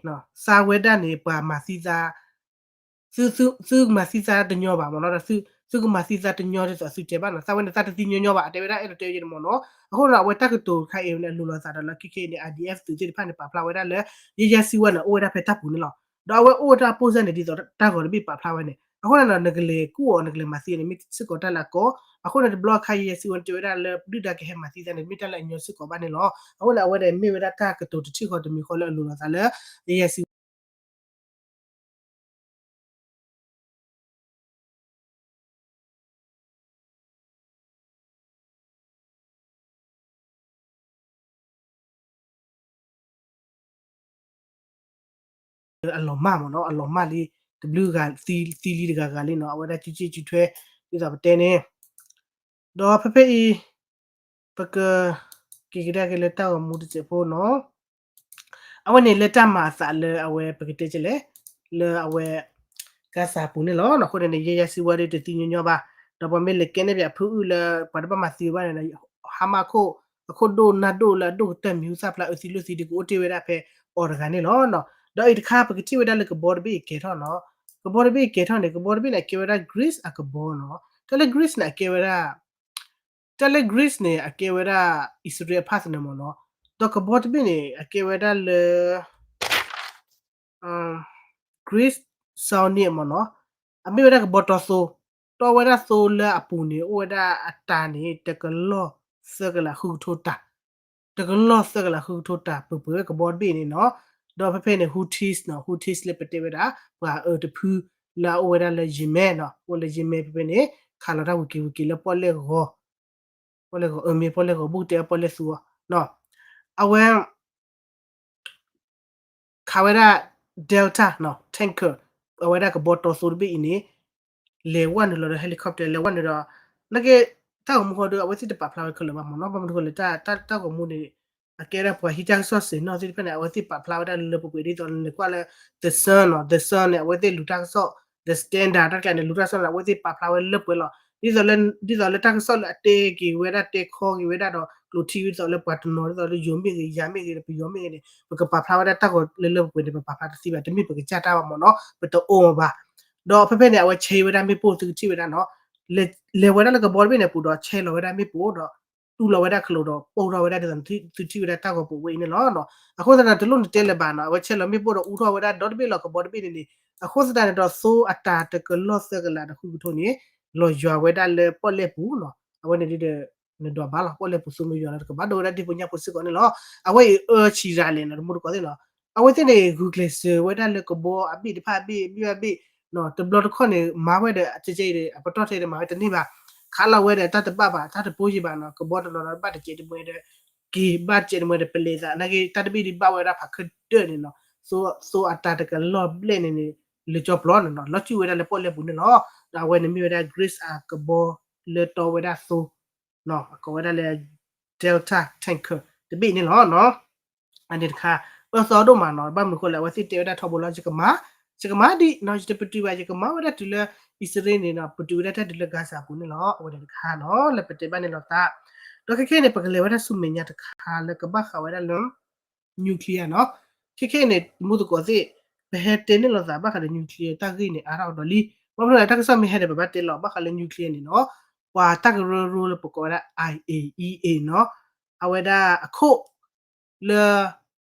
သးဝဲဒၣ်န့ၣ် ပှၤမၤသံသး သုမၤသံသးတညီဘၣ်မ့ၢ်နီၤ ဒီးသုကမၤသံသးတညီဒ်သိးသုတဲဘၣ်နီၤ သးဝဲန့ၣ်သးတသံညီညီဘၣ် အတဲဝဲဒၣ်အဲၣ်ဒိးတဲဝဲယဲန့ၣ်မ့ၢ်နီၤ အဃိဒီးအဝဲတၢ်ကတိၤတခါအံၤန့ၣ် အလိၤလီၤသးဒီးလၢခဲကနံၣ်အံၤန့ၣ် RDF သုးသ့ၣ်တဖၣ်န့ၣ် ပာ်ဖျါဝဲဒၣ်လၢ ယဲယၤစံဝါန့ၣ် အိၣ်ဝဲဒၣ်ဖဲတၢ်ပူၤန့ၣ်လီၤ. ဒီးအဝဲအိၣ်ဝဲဒၣ်ပိၢ်စၢ်န့ၣ် ဒ်သိးတၢ်ဂီၤတဘ့ၣ်ပာ်ဖျါဝဲန့ၣ် အဃိန့ၣ်ဒီး နကလဲၤကူၣ်အီၤ နကလဲၤမၤသံန့ၣ် မ့ၢ်စ့ၢ်ကီးတၢ်လၢအကီ အဃိန့ၣ်တဘျီအခါ ယဲယၤစံဝါန့ၣ် တဲဝဲဒၣ်လၢ ဒုၣ်ဒါကဟဲမၤသံသးန့ၣ် မ့ၢ်တၢ်လၢအညီစ့ၢ်ကီးဘၣ်န့ၣ်လီၤ. အဃိန့ၣ် အဝဲန့ၣ်မ့ၢ်ဝဲဒၣ်တၢ်ကတိၤတထံၣ်ဃီတမံၤဃီလၢအလိၤလီၤသးလၢ ယဲယၤစံ အလီၤမၢ်မ့ၢ်နီၤ အလီၤမၢ်လံ တဘျုးဂၤ သံလံတဂၤဂၤလံနီၤ အဝဲဒၣ်စုစ့ၣ်စုထွဲ ဒ်သိးပတဲန့ၣ် ဒီးဖဲဖဲအံၤ ပက က့ၤကဒါက့ၤလၢတၢ်ဂီၤမူတစဲးဖိနီၤ အဝဲန့ၣ်လၢတၢ်မၤအသးလၢအဝဲပကတဲကလဲၣ် လၢအဝဲ ကါစၢ်ပူၤန့ၣ်လီၤ. အဃိန့ၣ် ယဲယၤစံဝါဒ်တသံညီညီဘၣ် ဒီးပှၤမ့ၢ်လဲၤကဲန့ၢ်ပှၤဖုအုၣ်လၢ ပှၤတဘၣ်မၤသံဘၣ်န့ၣ် ဟါမၢ်ခိၣ် အခိၣ်ဒိၣ်နၢ်ဒိၣ်လၢအဒိၣ်ကတၢၢ်မံၤဟူသၣ်ဖျါအၢသံလိၣ်သံဒ်ကအိၣ်တ့ၢ်ဝဲဒၣ်ဖဲအီၤတဂၤန့ၣ်လီၤ. ဒီးအံၤတခါ ပကထံၣ်ဝဲဒၣ်လၢကဘီတဘ့ၣ်အံၤကဲၤထီၣ်နီၤ ကဘီတဘ့ၣ်အံၤကဲၤထီၣ်န့ၣ် ကဘီတဘ့ၣ်န့ၣ် အကဲဝဲဒၣ် Greece အကဘီနီၤ တၢ်လၢ Greece န့ၣ် အကဲဝဲဒၣ် တၢ်လၢ Greece န့ၣ် အကဲဝဲဒၣ် အံၣ်စရ့လးအ partner မ့ၢ်နီၤ ဒီးကဘီတဘ့ၣ်န့ၣ် အကဲဝဲဒၣ်လၢ Greece Saunic မ့ၢ်နီၤ အမ့ၢ်ဝဲဒၣ်ကဘီတီသိ တီဝဲဒၣ်သိလၢအပူၤန့ၣ် အိၣ်ဝဲဒၣ်အတၢ်န့ၣ် တကလီၢ်သၢကလးဃုကထိတၢ် တကလီၢ်သၢကလးဃုကထိတၢ် ပှဲၤပှဲၤဝဲကဘီတဘ့ၣ်န့ၣ်နီၤ ဒီးဖဲဖဲန့ၣ် Houthis နီၤ Houthis လၢပတဲဝဲဒၣ် ပှၤအၢတဖု လၢအအိၣ်ဝဲဒၣ်လၢ Yemen နီၤ အိၣ်လၢ Yemen ဖဲဖဲန့ၣ် ခးလီၤတၢ်ဝံၤက့ၤဝံၤက့ၤလၢပီၣ်လဲၣ်ဂီၤ ပီၣ်လဲၣ်ဂီၤ အမ့ၢ်ပီၣ်လဲၣ်ဂီၤ ဘူးကတဲအပီၣ်လဲၣ်သူအီၤ အဝဲ ခးဝဲဒၣ် Delta နီၤ tanker အဝဲဒၣ်ကဘီတီသိတဘ့ၣ်အံၤန့ၣ် လဲၤဝဲနုာ်လီၤဒီး helicopter လဲၤဝဲနုာ်ဒီး နာ်က့ တၢ်ဂီၤမူဃီဒီး အဝဲသ့ၣ်တပာ်ဖျါဝဲခဲလၢာ်ဘၣ်မ့ၢ်နီၤ ဘၣ်မနုၤဃိလဲၣ် တၢ်ဂီၤမူန့ၣ် အကဲဒၣ်ပှၤဟံးတၢ်ကစီၣ်စ့ၢ်နီၤသ့ၣ်တဖၣ်န့ၣ် အဝဲသ့ၣ်ပာ်ဖျါဝဲဒၣ်လၢလၢပှဲၤပှဲၤ ဒ်သိးနကွၢ်လၢ The Sun နီၤ The Sun န့ၣ် အဝဲသ့ၣ်လူၤတၢ်ကစီၣ် The Standard တၢ်တကျါန့ၣ် လူၤတၢ်ကစီၣ်န့ၣ် အဝဲသ့ၣ်ပာ်ဖျါဝဲလၢပှဲၤလီၤ ဒ်သိးလၢ ဒ်သိးလၢတၢ်ကစီၣ်လၢအတဲက့ၤဝဲဒၣ်တဲခီက့ၤဝဲဒၣ်ဒီး ကျိးထံဒ်သိးလၢပှၤတနီၤ ဒ်သိးလၢယိၤမ့ၢ်ဂ့ၤ ယၤမ့ၢ်ဂ့ၤ ပယီၤမ့ၢ်ဂ့ၤန့ၣ် ပကပာ်ဖျါဝဲဒၣ်တၢ်ဂီၤလၢလၢပှဲၤပှဲၤန့ၣ် ပပာ်ဖျါတသ့ဘၣ် တမ့ၢ်ပကစၢ်တၢ်ဘၣ်မ့ၢ်နီၤ ပတအိၣ်မ့ၢ်ဘၣ် ဒီးဖဲဖဲန့ၣ် အဝဲဆဲးဝဲဒၣ်မ့ၣ်ပိၢ်သုကထံၣ်ဝဲဒၣ်နီၤ လဲၤဝဲဒၣ်လၢကဘီတဘ့ၣ်န့ၣ်ပူၤဒီး ဆဲးလီၤဝဲဒၣ်မ့ၣ်ပိၢ်ဒီး တူၢ်လီၤဝဲဒၣ်ခလိာ်ဒီး ပိၢ်ထီၣ်ဝဲဒၣ်ဒ်သိးသုထံၣ်ဝဲဒၣ်တၢ်ဂီၤပူၤဝဲအံၤန့ၣ်လီၤ. အဃိသတးန့ၣ် တလိၣ်နတဲလၢၤဘၣ်နီၤ အဝဲဆဲးလီၤမ့ၣ်ပိၢ်ဒီး အူထီၣ်ဝဲဒၣ်ဒီတဘ့ၣ်လီၤ ကဘီတဘ့ၣ်န့ၣ်န့ၣ် အဃိသတးန့ၣ်ဒီး သိအတၢ်တကလီၢ်သၢကလးတဃုကထိန့ၣ် လီၤယွၤဝဲဒၣ်လၢပီၣ်လဲၣ်ပူၤနီၤ အဝဲန့ၣ်ဒ်ဒီး နဒွးဘၣ်လီၤ ပီၣ်လဲၣ်ပူၤသိမ့ၢ်ယွၤလီၤ တကဘၣ်ဒိဝဲဒၣ်ဒ့ၣ်ဖိညၣ်ဖိစ့ၢ်ကီးန့ၣ်လီၤ. အဝဲအံၤအၢဆံးရၤလဲၣ်နီၤ တမူတကိးသ့ၣ်နီၤ အဝဲသ့ၣ်န့ၣ် ဂုာ်ကျဲးစၢးဝဲဒၣ်လၢကဘီအဘ့ၣ်တဖၣ်အဘ့ၣ် အဘ့ၣ်ဘၣ်ဘ့ၣ် တဘျီတခီၣ်န့ၣ် မၤဝဲဒီး အကဲကဲအံၤဒီး အပတီၢ်ထဲဒီးမၤဝဲတန့ၢ်ဘၣ် ခးလီၤဝဲဒီး တၢ်တဘၣ်ဘၣ် တၢ်တပိၢ်ယံၤဘၣ်နီၤ ကဘီတနီၤနီၤဘၣ်တကဲးတမှဲဒီး က့ၤဘၣ်တကဲးတမှဲဒီး ပလဲၤသး နာ်က့ တၢ်တဘ့ၣ်ဒ်ဘၣ်ဝဲဒၣ်ဖးခၢၣ်ဒၢၣ်န့ၣ်နီၤ သိအတၢ်တကလီၢ်ဘျဲၣ်န့ၣ်န့ၣ် လၢကၠီပျီန့ၣ်နီၤ လီၤစုၣ်ဝဲဒၣ်လၢပီၣ်လဲၣ်ပူၤန့ၣ်လီၤ. ဒီးအဝဲန့ၣ်မ့ၢ်ဝဲဒၣ် Greece အကဘီလၢတီဝဲဒၣ်သိ အကိးဝဲဒၣ်လၢ Delta tanker တဘ့ၣ်န့ၣ်လီၤ. အန့ၣ်တခါ အ အၢသီဒိၣ်မးနီၤ. ဘၣ်မနုၤအဃိလဲၣ် အဝဲသ့ၣ်တဲဝဲဒၣ်ထီဘိလီၤ ယကမၤ, ယကမၤဒံးနီၤ, ယတပတုာ်ဘၣ်, ယကမၤဝဲဒၣ်တုၤလၢ အံၣ်စရ့လးန့ၣ်နီၤ, ပတုာ်ဝဲဒၣ်တၢ်တုၤလၢ Gaza ပူၤန့ၣ်လီၤ. အဝဲန့ၣ်တခါနီၤ လၢပတဲဘၣ်န့ၣ်လိာ်သး, ဒီးခဲခဲအံၤန့ၣ် ပကလဲၤဝဲဒၣ်ဆူမဲာ်ညါတခါလၢကဘၣ်ဃးဝဲဒၣ်လၢ nuclear နီၤ. ခဲခဲအံၤန့ၣ် မူသကိးသ့ၣ် ပဟဲတဲန့ၣ်လိာ်သးဘၣ်ဃးဒီး nuclear တၢ်ဂ့ၢ်န့ၣ်အါထီၣ်ဒီးလံ. ဘၣ်မနုၤလဲၣ် တၢ်ကစီၣ်မ့ၢ်ဟဲဒီး ပဘၣ်တဲလီၤဘၣ်ဃးလၢ nuclear န့ၣ်နီၤ, ပှၤတၢ်ကရၢကရိလၢပကိးဝဲဒၣ် I A E A နီၤ, အဝဲဒၣ်အခိၣ် လၢ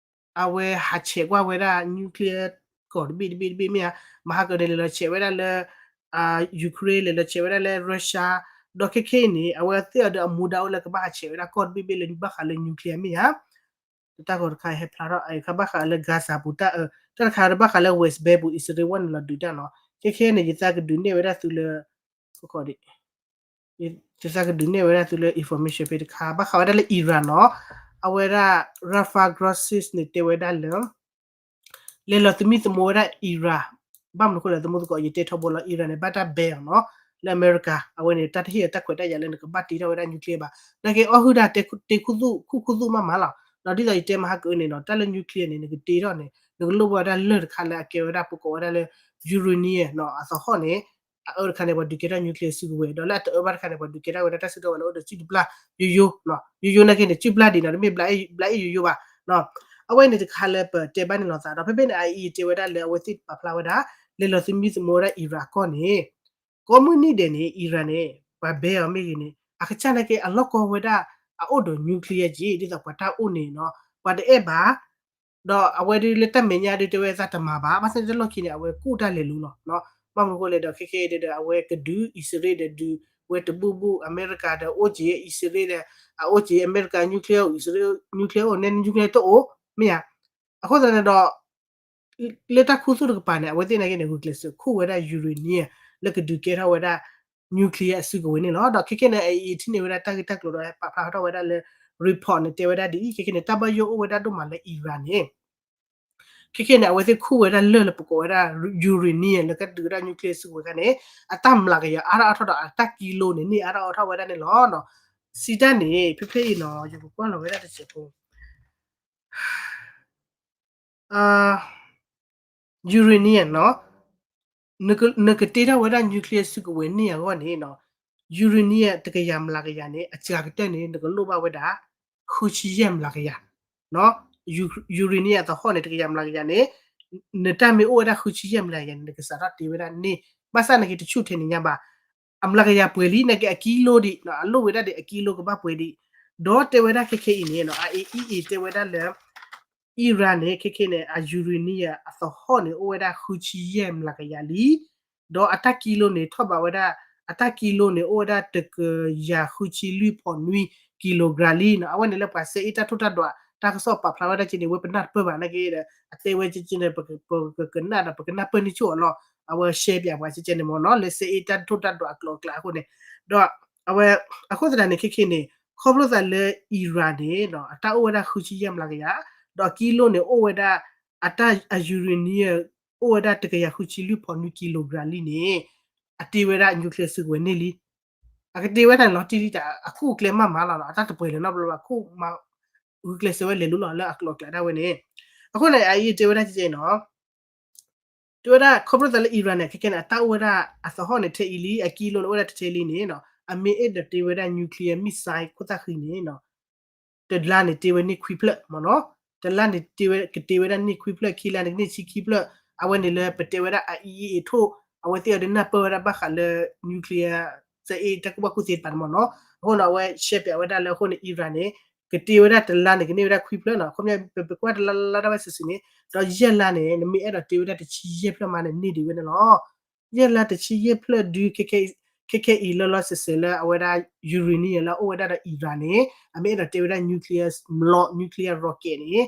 အဝဲဟးဆဲးကွၢ်ဝဲဒၣ် nuclear ကီၢ်တဘ့ၣ်တဘ့ၣ်တဘ့ၣ်မ့ၢ်ဧါ, မဟါကန့ၣ် လဲၤလီၤဆဲးဝဲဒၣ်လၢ Ukraine လဲၤလီၤဆဲးဝဲဒၣ်လၢ Russia, ဒီးခဲခဲအံၤန့ၣ် အဝဲသ့ၣ်အီၤဒီးအမူဒါအိၣ်လၢကဘၣ်ဟးဆဲးဝဲဒၣ်ကီၢ်တဘ့ၣ်ဘ့ၣ်လၢဘၣ်ဃးလၢ nuclear မ့ၢ်ဧါ. တၢ်ဂီၤတခါဟဲဖျါထီၣ် အခါဘၣ်ဃးလၢ Gaza ပူၤတၢ်အၢ, တၢ်တခါဘၣ်ဃးလၢ West Bank ပူၤ အံၣ်စရ့လးဝဲန့ၣ်လီၤဒုးတၢ်နီၤ. ခဲခဲအံၤန့ၣ် ယသးကဒုးနဲၣ်ဝဲဒၣ်သုလၢ ယသးကဒုးနဲၣ်ဝဲဒၣ်သုလၢ information ဖဲတခါ ဘၣ်ဃးဝဲဒၣ်လၢ Iran နီၤ, အဝဲဒၣ် Rafael Grossi န့ၣ်တဲဝဲဒၣ်လၢ လဲၤလီၤသမံသမိးဝဲဒၣ် Iran, ဘၣ်မနုၤအဃိလဲၣ် သမူသကိး ယတဲထီဘိလီၤ Iran န့ၣ် ဘၣ်တၢ် ban အီၤနီၤ, လၢအမဲရကၤ အဝဲန့ၣ် တၢ်တဟ့ၣ်အတၢ်ခွဲးတၢ်ယာ်လၢနကဘၣ်တ့ထီၣ်ဝဲဒၣ် nuclear ဘၣ်, နာ်က့အီၣ်ဟုၣ်ဒၣ်တဲခူသူၣ်ခူသူၣ်မးမးလီၤ. ဒီးဒ်သိးယတဲမဟါကအုန့ၣ်နီၤ, တၢ်လၢ nuclear န့ၣ် နကတ့ထီၣ်န့ၣ် နကလိၣ်ဘၣ်ဝဲဒၣ်လၢၢ်တခါလၢအကဲဝဲဒၣ်ပကိးဝဲဒၣ်လၢ uranium နီၤ, အသဟီၣ်န့ၣ် အအၢတခါန့ၣ် ပှၤဒုးကဲထီၣ် nuclear စုကဝဲၤ, ဒီးလၢအတအၢဘၣ်တခါန့ၣ် ပှၤဒုးကဲထီၣ်ဝဲဒၣ်တၢ်စုကဝဲၤလၢအိၣ်ဒီးစုတဘျၣ်ယိယိ, ယိယိနာ်က့န့ၣ် စုဘျၣ်ဒံးနီၤ, တမ့ၢ်ဘျးအ့ၣ်ယိယိဘၣ်. အဝဲန့ၣ်တခါလၢပတဲဘၣ်န့ၣ်လိာ်သးဒီး ဖဲဖဲန့ၣ် အအံၤတဲဝဲဒၣ်လၢအဝဲသ့ၣ်ပာ်ဖျါဝဲဒၣ် လဲၤလီၤသမံသမိးဝဲဒၣ် Iran အကီၢ်န့ၣ် ကိးမုၢ်နံၤဒဲးန့ၣ် Iran န့ၣ် ပှၤ ban အီၤမ့ၢ်ဂ့ၤန့ၣ် အကစၢ်နာ်က့အလီၢ်ကီဝဲဒၣ် အအိၣ်ဒီး nuclear က့ ဒ်သိးပှၤတၢ်အိၣ်န့ၣ်နီၤ, ပှၤတအဲၣ်ဘၣ် ဒီးအဝဲဒၣ်လၢတၢ်မဲာ်ညါဒ်တဲဝဲသးတမၤဘၣ်, ဘၣ်ဆၣ်တၢ်လီၢ်ခံန့ၣ် အဝဲကူၣ်တၢ်လဲၤလိၤလီၤ. ဘၣ်မနုၤအဃိလဲၣ်ဒီး ခဲခဲအံၤဒီး အဝဲကဒုးအံၣ်စရ့လးဒီး ဒုးဝဲတဘူၣ်ဘူၣ် အမဲရကၤဒီး အိၣ်က့ၤအံၣ်စရ့လးဒီး အအိၣ်က့ၤအမဲရကၤ nuclear အံၣ်စရ့လး nuclear အိၣ်နဲ nuclear တအိၣ် မ့ၢ်ဧါ. အဃိသတးန့ၣ်ဒီး လၢတၢ်ခူသူၣ်တကပၤန့ၣ် အဝဲသ့ၣ်နာ်က့န့ၣ် ဂုာ်ကျဲးစၢးခူၣ်ဝဲဒၣ် uranium လၢကဒုးကဲထီၣ်ဝဲဒၣ် nuclear အစုကဝဲၤန့ၣ်လီၤ. ဒီးခဲခဲန့ၣ် အအံၤ ထံၣ်န့ၢ်ဝဲဒၣ်တၢ်ဂ့ၢ်တၢ်ကျိၤဒီး ပာ်ဖျါထီၣ်ဝဲဒၣ်လၢ report န့ၣ် တဲဝဲဒၣ်ဒ်အံၤ, ခဲခဲန့ၣ် တၢ်ဘၣ်ယိၣ်အိၣ်ဝဲဒၣ်ဒိၣ်မးလၢ Iran န့ၣ် ခဲခဲန့ၣ် အဝဲသ့ၣ်ခူၣ်ဝဲဒၣ်လၢၢ်လၢပကိးဝဲဒၣ် uranium လၢကဒုးဝဲဒၣ် nuclear စုကဝဲၤခါန့ၣ် အတၢ်မျးကယၤအါထီၣ်အါထီၣ်ဒီး အတၢ်ကံလိန့ၣ် န့ၢ်အါထီၣ်အါထီၣ်ဝဲဒၣ်န့ၣ်လီၤ. စံးတၢ်န့ၣ် ဖဲဖဲအံၤနီၤ ယကကွၢ်လီၤဝဲဒၣ်တစဲးဖိ uranium နီၤ, နကတ့ထီၣ်ဝဲဒၣ် nuclear စုကဝဲၤန့ၢ်အဂီၢ်န့ၣ်နီၤ, uranium တကယၤမျးကယၤန့ၣ် အစှၤကတၢၢ်န့ၣ် နကလိၣ်ဘၣ်ဝဲဒၣ် ဃုဆံယဲၢ်မျးကယၤ, uranium အသဟီၣ်န့ၣ် တကယၤမျးကယၤန့ၣ် နတၢ်မ့ၢ်အိၣ်ဝဲဒၣ်ဃုဆံယဲၢ်မျးကယၤန့ၣ် နကစးထီၣ်တ့ဝဲဒၣ်န့ၢ်, ဘၣ်ဆၣ်နာ်က့တဆူၣ်ထဲန့ၣ်ညါဘၣ်, အမျးကယၤပှဲၤလံ နာ်က့အကံလိဒံး အလိၣ်ဝဲဒၣ်ဒံးအကံလိကဘၣ်ပှဲၤဒံး, ဒီးတဲဝဲဒၣ်ခဲခဲအံၤန့ၣ် အအံၤအံၤတဲဝဲဒၣ်လၢ Iran န့ၣ် ခဲခဲန့ၣ် အ uranium အသဟီၣ်န့ၣ် အိၣ်ဝဲဒၣ်ဃုဆံယဲၢ်မျးကယၤလံ, ဒီးအတၢ်ကံလိန့ၣ် ထီၣ်ဘးဝဲဒၣ် အတၢ်ကံလိန့ၣ် အိၣ်ဝဲဒၣ်တကယၤဃုဆံလွံၢ်ဖီနွံ kilogram လံနီၤ. အဝဲန့ၣ်လၢပှၤစဲအ့ၣ်တၢ်ထိၣ်တၢ်ဒွး တၢ်ကစီၣ်ပာ်ဖျါဝဲဒၣ်က့န့ၣ် ဝဲပနၢ်တပၢၢ်ဘၣ်နာ်က့ဒီး အတဲဝဲက့န့ၣ် ပကကနၣ်ဒီး ပကနၢ်ပၢၢ်န့ၢ်ဆိၣ်အီၤလီၤ. အဝဲ share ပၠးပှၤက့န့ၣ်မ့ၢ်နီၤ လၢစဲအ့ၣ်တၢ်ထိၣ်တၢ်ဒွးအကျိၤအကျဲအဃိန့ၣ်, ဒီးအဝဲ အဃိသတးန့ၣ် ခဲခဲန့ၣ် ခီဖျိသးလၢ Iran န့ၣ် အတၢ်အိၣ်ဝဲဒၣ်ဃုဆံယဲၢ်မျးကယၤ, ဒီးကံလိန့ၣ် အိၣ်ဝဲဒၣ် အတၢ်အ uranium အိၣ်ဝဲဒၣ်တကယၤဃုဆံလွံၢ်ဖီနွံ kilogram လံန့ၣ် အတ့ဝဲဒၣ် nuclear စုကဝဲၤန့ၢ်လံ. အကတ့ဝဲဒၣ်န့ၣ်လီၤတံၢ်လံတၢ် အခူၣ်အကျဲမးမးလီၤနီၤ အတၢ်တပှဲၤလၢၤနီတဘျီဘၣ် ခူၣ်မး ဂုာ်ကျဲးစၢးဝဲလဲၤလိၤလီၤလၢအကျိၤအကျဲဒၣ်ဝဲန့ၣ်, အဃိန့ၣ် အအံၤတဲဝဲဒၣ်ကဲကဲနီၤ တဲဝဲဒၣ်ခီဖျိသးလၢ Iran န့ၣ် ခဲခဲန့ၣ် အတၢ်အိၣ်ဝဲဒၣ်အသဟီၣ်န့ၣ်ထဲအံၤလံ အကံလိန့ၣ်အိၣ်ဝဲဒၣ်တထဲလံန့ၣ်နီၤ အမ့ၢ်အဲၣ်ဒိးတ့ဝဲဒၣ် nuclear missile ခိၣ်သၣ်ဃံန့ၣ်နီၤ တလါန့ၣ်တ့ဝဲန့ၢ်ခွံဖျၢၣ်မ့ၢ်နီၤ, တလါန့ၣ် ကတ့ဝဲဒၣ်န့ၢ်ခွံဖျၢၣ် ခံလါန့ၣ်ကန့ၢ်ဆံခံဖျၢၣ်, အဝဲန့ၣ်လၢပတဲဝဲဒၣ် အအံၤအံၤထိၣ် အဝဲသ့ၣ်အီၤဒုးနၢ်ပၢၢ်ဝဲဒၣ်ဘၣ်ဃးလၢ nuclear စဲအ့ၣ်တၢ်ကူၣ်ဘၣ်ကူၣ်သ့တပၤန့ၣ်မ့ၢ်နီၤ, အဃိန့ၣ် အဝဲ share ပၠးဝဲဒၣ်လၢအဃိန့ၣ် Iran န့ၣ် ကတ့ဝဲဒၣ်တလါန့ၣ်ကန့ၢ်ဝဲဒၣ်ခွံဖျၢၣ်နီၤ, ခီပညီ ပကွၢ်တလါလါဒၣ်ဝဲစုာ်စုာ်န့ၣ် ဒီးယဲၢ်လါန့ၣ် နမ့ၢ်အဲၣ်ဒိးတ့ဝဲဒၣ်တဆံယဲၢ်ဖျၢၣ်မးန့ၣ်န့ၢ်ဒံးဝဲန့ၣ်လီၤ. ယဲၢ်လါတဆံယဲၢ်ဖျၢၣ်ဒုး ခဲခဲအံၤလီၤလီၤဆဲးဆဲးလၢအဝဲဒၣ် uranium လၢအအိၣ်ဝဲဒၣ်ဒီး Iran န့ၣ် အမ့ၢ်အဲၣ်ဒိးတ့ဝဲဒၣ် nuclear မလီ nuclear rocket န့ၣ်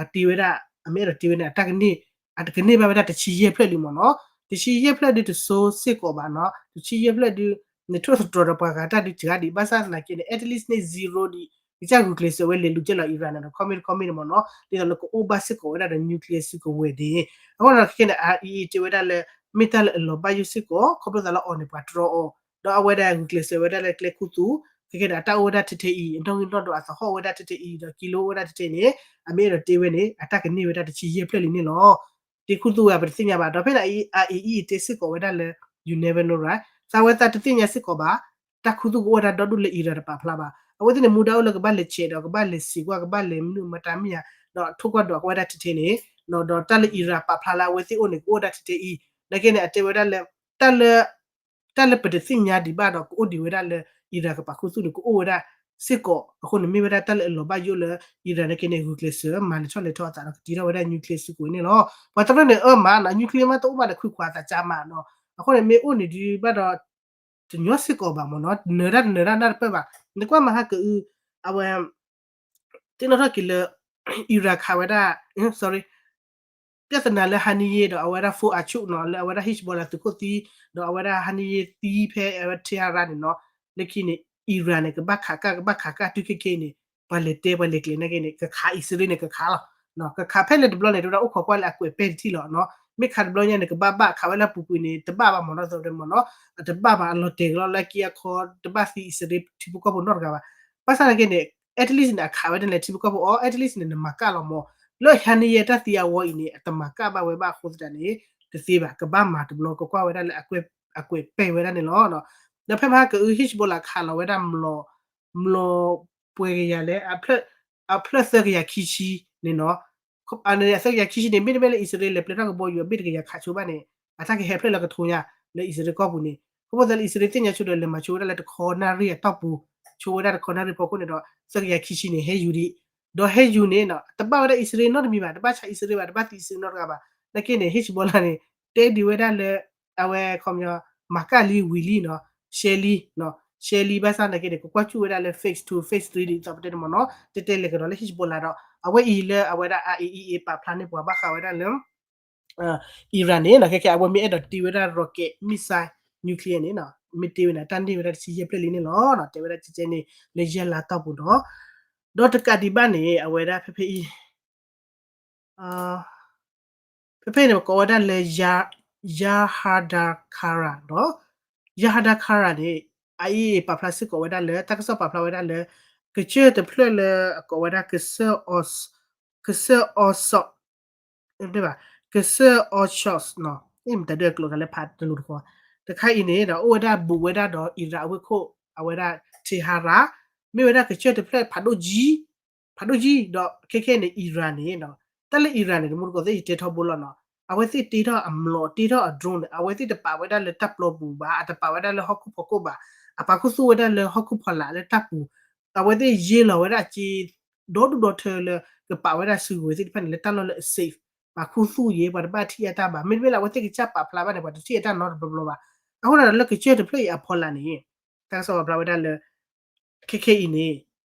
အတ့ဝဲဒၣ် အမ့ၢ်အဲၣ်ဒိးတ့ဝဲန့ၣ် အတၢ်ကန့ၢ် အတကန့ၢ်ဘၣ်ဝဲဒၣ်တဆံယဲၢ်ဖျၢၣ်လံမ့ၢ်နီၤ, တဆံယဲၢ်ဖျၢၣ်ဒုးတစိစ့ၢ်ကီးဘၣ်နီၤ, တဆံယဲၢ်ဖျၢၣ်ဒုး နထိၣ်သတြီၤဒီးပှၤဂၤတၢ်ဒုးစှၤဒံး ဘၣ်ဆၣ်သနာ်က့န့ၣ် at least န့ၢ် zero ဒံး ကစၢ်ဂုာ်ကျဲးစၢးဝဲလဲၤလူၤကဲလီၤ Iran န့ၣ်ဒီး ခီမ့ၢ်တခီမ့ၢ်န့ၣ်မ့ၢ်နီၤ, ဒ်သိးလၢကအိၣ်ဘၣ်စ့ၢ်ကီးဝဲဒၣ်ဒီး nuclear စုကဝဲၤဒၣ်, အဃိန့ၣ် ခဲခဲန့ၣ် အအံၤအံၤတဲဝဲဒၣ်လၢ မ့ၢ်တၢ်လၢအလီၤဘၣ်ယိၣ်စ့ၢ်ကီး ခီဖျိသးလၢအီၤန့ၣ်ပှၤတြီအီၤ, ဒီးအဝဲဒၣ်ဂုာ်ကျဲးစၢးဝဲဒၣ်လၢကျဲခူသူၣ် ခဲကဲဒီးအတၢ်အိၣ်ဝဲဒၣ်ထဲထဲအံၤ အနီၣ်ဂံၢ်နီၣ်ဒွးအသဟီၣ်ဝဲဒၣ်ထဲထဲအံၤ ဒီးကံလိအိၣ်ဝဲဒၣ်ထဲထဲန့ၣ် အမ့ၢ်အဲၣ်ဒိးတ့ဝဲန့ၣ် အတၢ်ကန့ၢ်ဝဲဒၣ်တဆံယဲၢ်ဖျၢၣ်လံန့ၣ်လီၤ. တ့ခူသူၣ်ဝဲပတသ့ၣ်ညါဘၣ် ဒီးဖဲန့ၣ် အအံၤအံၤတ့စ့ၢ်ကီးဝဲဒၣ်လၢ you never know right သးဝဲသးတသ့ၣ်ညါစ့ၢ်ကီးဘၣ် တၢ်ခူသူၣ်ကအိၣ်ဝဲဒၣ်ဒီဒူၣ်လၢ Iran တပာ်ဖျါဘၣ်. အဝဲသ့ၣ်န့ၣ် မူဒါအိၣ်လၢကဘၣ်လဲၤဆဲးဒီးကဘၣ်လဲၤစံးကွၢ် ကဘၣ်လဲၤမနုၤမတၤမ့ၢ်ဧါ ဒီးထိၣ်ကွၢ်ဒွးကဝဲဒၣ်ထဲထဲန့ၣ် ဒီးတၢ်လၢ Iran ပာ်ဖျါလၢအဝဲသ့ၣ်အိၣ်န့ၣ် ကအိၣ်ဝဲဒၣ်ထဲထဲအံၤ နာ်က့န့ၣ် အတဲဝဲဒၣ်လၢ တၢ်လၢ တၢ်လၢပတသ့ၣ်ညါဒံးဘၣ်ဒီးကအိၣ်ဒံးဝဲဒၣ်လၢ Iran ကပာ်ခူသူၣ်န့ၣ် ကအိၣ်ဝဲဒၣ်စ့ၢ်ကီး အဃိန့ၣ်မ့ၢ်ဝဲဒၣ်တၢ်လၢအလီၤဘၣ်ယိၣ်လၢ Iran နာ်က့န့ၣ် ဂုာ်ကျဲးစၢး မၤလဲၤထီၣ်လဲၤထီအသးဒီးကတ့ထီၣ်ဝဲဒၣ် nuclear စုကဝဲၤန့ၣ်လီၤ. ပှၤတရၢၢ်န့ၣ် အၢမးနီၤ nuclear မးတအိၣ်ဘၣ်ဒီးခုခွးသးကၢ်မးနီၤ အဃိန့ၣ်မ့ၢ်အိၣ်န့ၣ်ဒံးဘၣ်ဒီး တညီစ့ၢ်ကီးဘၣ်မးနီၤ နၢၤတၢ်တနၢၤတၢ်နၢ်တပၢၢ်ဘၣ် နကွၢ်မဟါကအု အဝဲ သ့ၣ်နီၣ်ထီၣ်က့ၤလၢ Iran ခးဝဲဒၣ် sorry ပြဿနာလၢ Haniyeh ဒီးအဝဲဒၣ် Fuad Shukr နီၤ လၢအဝဲဒၣ် Hezbollah သုးခိၣ်သံ ဒီးအဝဲဒၣ် Haniyeh သံဖဲအဝဲ Tehran န့ၣ်နီၤ လၢခံန့ၣ် Iran န့ၣ် ကဘၣ်ခးကၢ် ကဘၣ်ခးကၢ် တုၤခဲခဲအံၤန့ၣ် ပှၤလဲၤတဲ ပှၤလဲၤကျဲၤနာ်က့န့ၣ် ကခးအံၣ်စရ့လးန့ၣ် ကခးလီၤ ကခးဖဲလဲၣ်တဘျီန့ၣ် တဝဲဒၣ်အိၣ်ခိးကွၢ်လၢအကွဲးပဲာ်တထံၣ်လီၤနီၤ မ့ၢ်ခးတဘျီညါန့ၣ် ကဘၣ်ဘၣ် ခးဝဲလၢအပူၤကွံာ်န့ၣ် တဘၣ်ဘၣ်မးနီၤ သဝဲမးနီၤ အတဘၣ်ဘၣ် အလီၤတဲာ်ကလီလၢက့အခီ တဘၣ်သံအံၣ်စရ့လးထံဖိကီၢ်ဖိနီတဂၤဘၣ် ဘၣ်ဆၣ်နာ်က့န့ၣ် at least န့ၣ် အခးဝဲဒၣ်လဲၤထံဖိကီၢ်ဖိအီၤ at least န့ၣ် နမၤကၢ်လီၤမး လၢ Haniyeh တၢ်သံအဝဲအံၤန့ၣ် အတမၤကၢ်ဘၣ်ဝဲဘၣ်အဃိသတးန့ၣ် တသ့ဘၣ် ကဘၣ်မၤတဘျီ ကကွၢ်ဝဲဒၣ်လၢ အကွဲးပဲာ်ဝဲဒၣ်န့ၣ်လီၤ ဒီးဖဲမဟါကအု Hezbollah ခးလီၤဝဲဒၣ် မျိာ်ပှဲၤကယၤလဲၣ် အဖျၢၣ်သၢကယၤခံဆံန့ၣ်နီၤ အသၢကယၤခံဆံန့ၣ် မ့တမ့ၢ်လၢအံၣ်စရ့လးလဲၤပျဲထီၣ်ကဘီယူၤအဘ့ၣ်တကယၤခးဆိဘၣ်န့ၣ် အတၢ်ကဟဲဖျၢၣ်လၢကထိညါ လၢအံၣ်စရ့လးကီၢ်ပူၤန့ၣ် အဃိသတးလၢအံၣ်စရ့လးသ့ၣ်ညါဆိဒီး လဲၤမၤဆိဝဲဒၣ်လၢတခီနၣ်ရံၣ်အတီၢ်ပူၤ ဆိဝဲဒၣ်တခီနၣ်ရံၣ်ဖီခိၣ်န့ၣ်ဒီး သၢကယၤခံဆံန့ၣ် ဟဲယူၤဒံး ဒီးဟဲယူၤန့ၣ် တဘၣ်ဝဲဒၣ်အံၣ်စရ့လးနီတမံၤဘၣ် တဘၣ်ဆးအံၣ်စရ့လးဘၣ် တဘၣ်သံအံၣ်စရ့လးနီတဂၤဘၣ် နာ်က့န့ၣ် Hezbollah န့ၣ် တဲဒံးဝဲဒၣ်လၢ အဝဲခီပညီ မၤကၢ်လံဝံၤလံနီၤ ရှဲလံ ရှဲလံဘၣ်ဆၣ်နာ်က့န့ၣ် ကကွၢ်စူၣ်ဝဲဒၣ်လၢ phase two phase three ဒ်သိးပတဲန့ၣ်မးနီၤ တဲတဲလဲၤကဒီးလၢ Hezbollah ဒီး အဝဲအံၤလၢအဝဲဒၣ် IAEA ပာ်ဖျါန့ၢ်ပှၤဘၣ်ဃးဝဲဒၣ်လၢ Iran န့ၣ်နီၤ ခဲခဲအံၤ အဝဲမ့ၢ်အဲၣ်ဒိးတ့ဝဲဒၣ် rocket missile nuclear န့ၣ်နီၤ မ့ၢ်တ့ဝဲန့ၣ် တၢ်န့ၢ်ဝဲဒၣ်တဆံယဲၢ်ဖျၢၣ်လံန့ၣ်လီၤ တဲဝဲဒၣ်ကဲကဲန့ၣ် လၢယဲၢ်လါတီၢ်ပူၤဒီး ဒီးတကးဒံးဘၣ်န့ၣ် အဝဲဒၣ်ဖဲဖဲအံၤ ဖဲဖဲန့ၣ် ပကိးဝဲဒၣ်လၢ Yahya Khara ဒီး Yahya Khara န့ၣ် IAEA ပာ်ဖျါစ့ၢ်ကီးဝဲဒၣ်လၢ တၢ်ကစီၣ်ပာ်ဖျါဝဲဒၣ်လၢ ကစၢၢ်တဖျၢၣ်လၢအကိးဝဲဒၣ် ကစၢၢ်အီ ကစၢၢ်အီစီး တဘၣ် ကစၢၢ်အီစီးနီၤ မ့ၢ်တၢ်ဒုးအကျိၤတၢ်လၢဖးတလိၤတဃီ တခါအံၤန့ၣ်ဒီး အိၣ်ဝဲဒၣ်ဘူးဝဲဒၣ်ဒီး Iran အဝ့ၢ်ခိၣ် အဝဲဒၣ် Tehran မ့ၢ်ဝဲဒၣ်ကစၢၢ်တဖျၢၣ်ဖးဒိၣ်ကံ ဖးဒိၣ်ကံ ဒီးခဲခဲန့ၣ် Iran န့ၣ်နီၤ တၢ်လၢ Iran န့ၣ် တမူတကိးသ့ၣ်ယတဲထီဘိလီၤနီၤ အဝဲသ့ၣ်တ့ထီၣ်အမျိာ် တ့ထီၣ်အ drone န့ၣ် အဝဲသ့ၣ်တပာ်ဝဲဒၣ်လၢတၢ်ပျီပူၤဘၣ် အတပာ်ဝဲဒၣ်လၢဟီၣ်ခိၣ်ဖီခိၣ်ဘၣ် အပာ်ခူသူၣ်ဝဲဒၣ်လၢဟီၣ်ခိၣ်ဖီလာ်လၢတၢ်ပူၤ အဝဲသ့ၣ်ယ့လီၤဝဲဒၣ်အက့ ဒီဒူၣ်ဒီထၢလၢ ကပာ်ဝဲဒၣ်စုကဝဲၤသ့ၣ်တဖၣ်န့ၣ် လၢတၢ်လီၢ်လၢအ safe ပာ်ခူသူၣ်ယဲ ပှၤတဘၣ်ထံၣ်အတၢ်ဘၣ် မ့တမ့ၢ်လၢအဝဲသ့ၣ်ကစၢ်ပာ်ဖျါဘၣ်န့ၣ် ပှၤတထံၣ်အတၢ်နီတဘျီဘျီဘၣ် အဃိဒီးလၢကစၢၢ်တဖျၢၣ်အံၤအဖီလာ်န့ၣ် တၢ်ကစီၣ်ပာ်ဖျါဝဲဒၣ်လၢ ခဲခဲအံၤန့ၣ်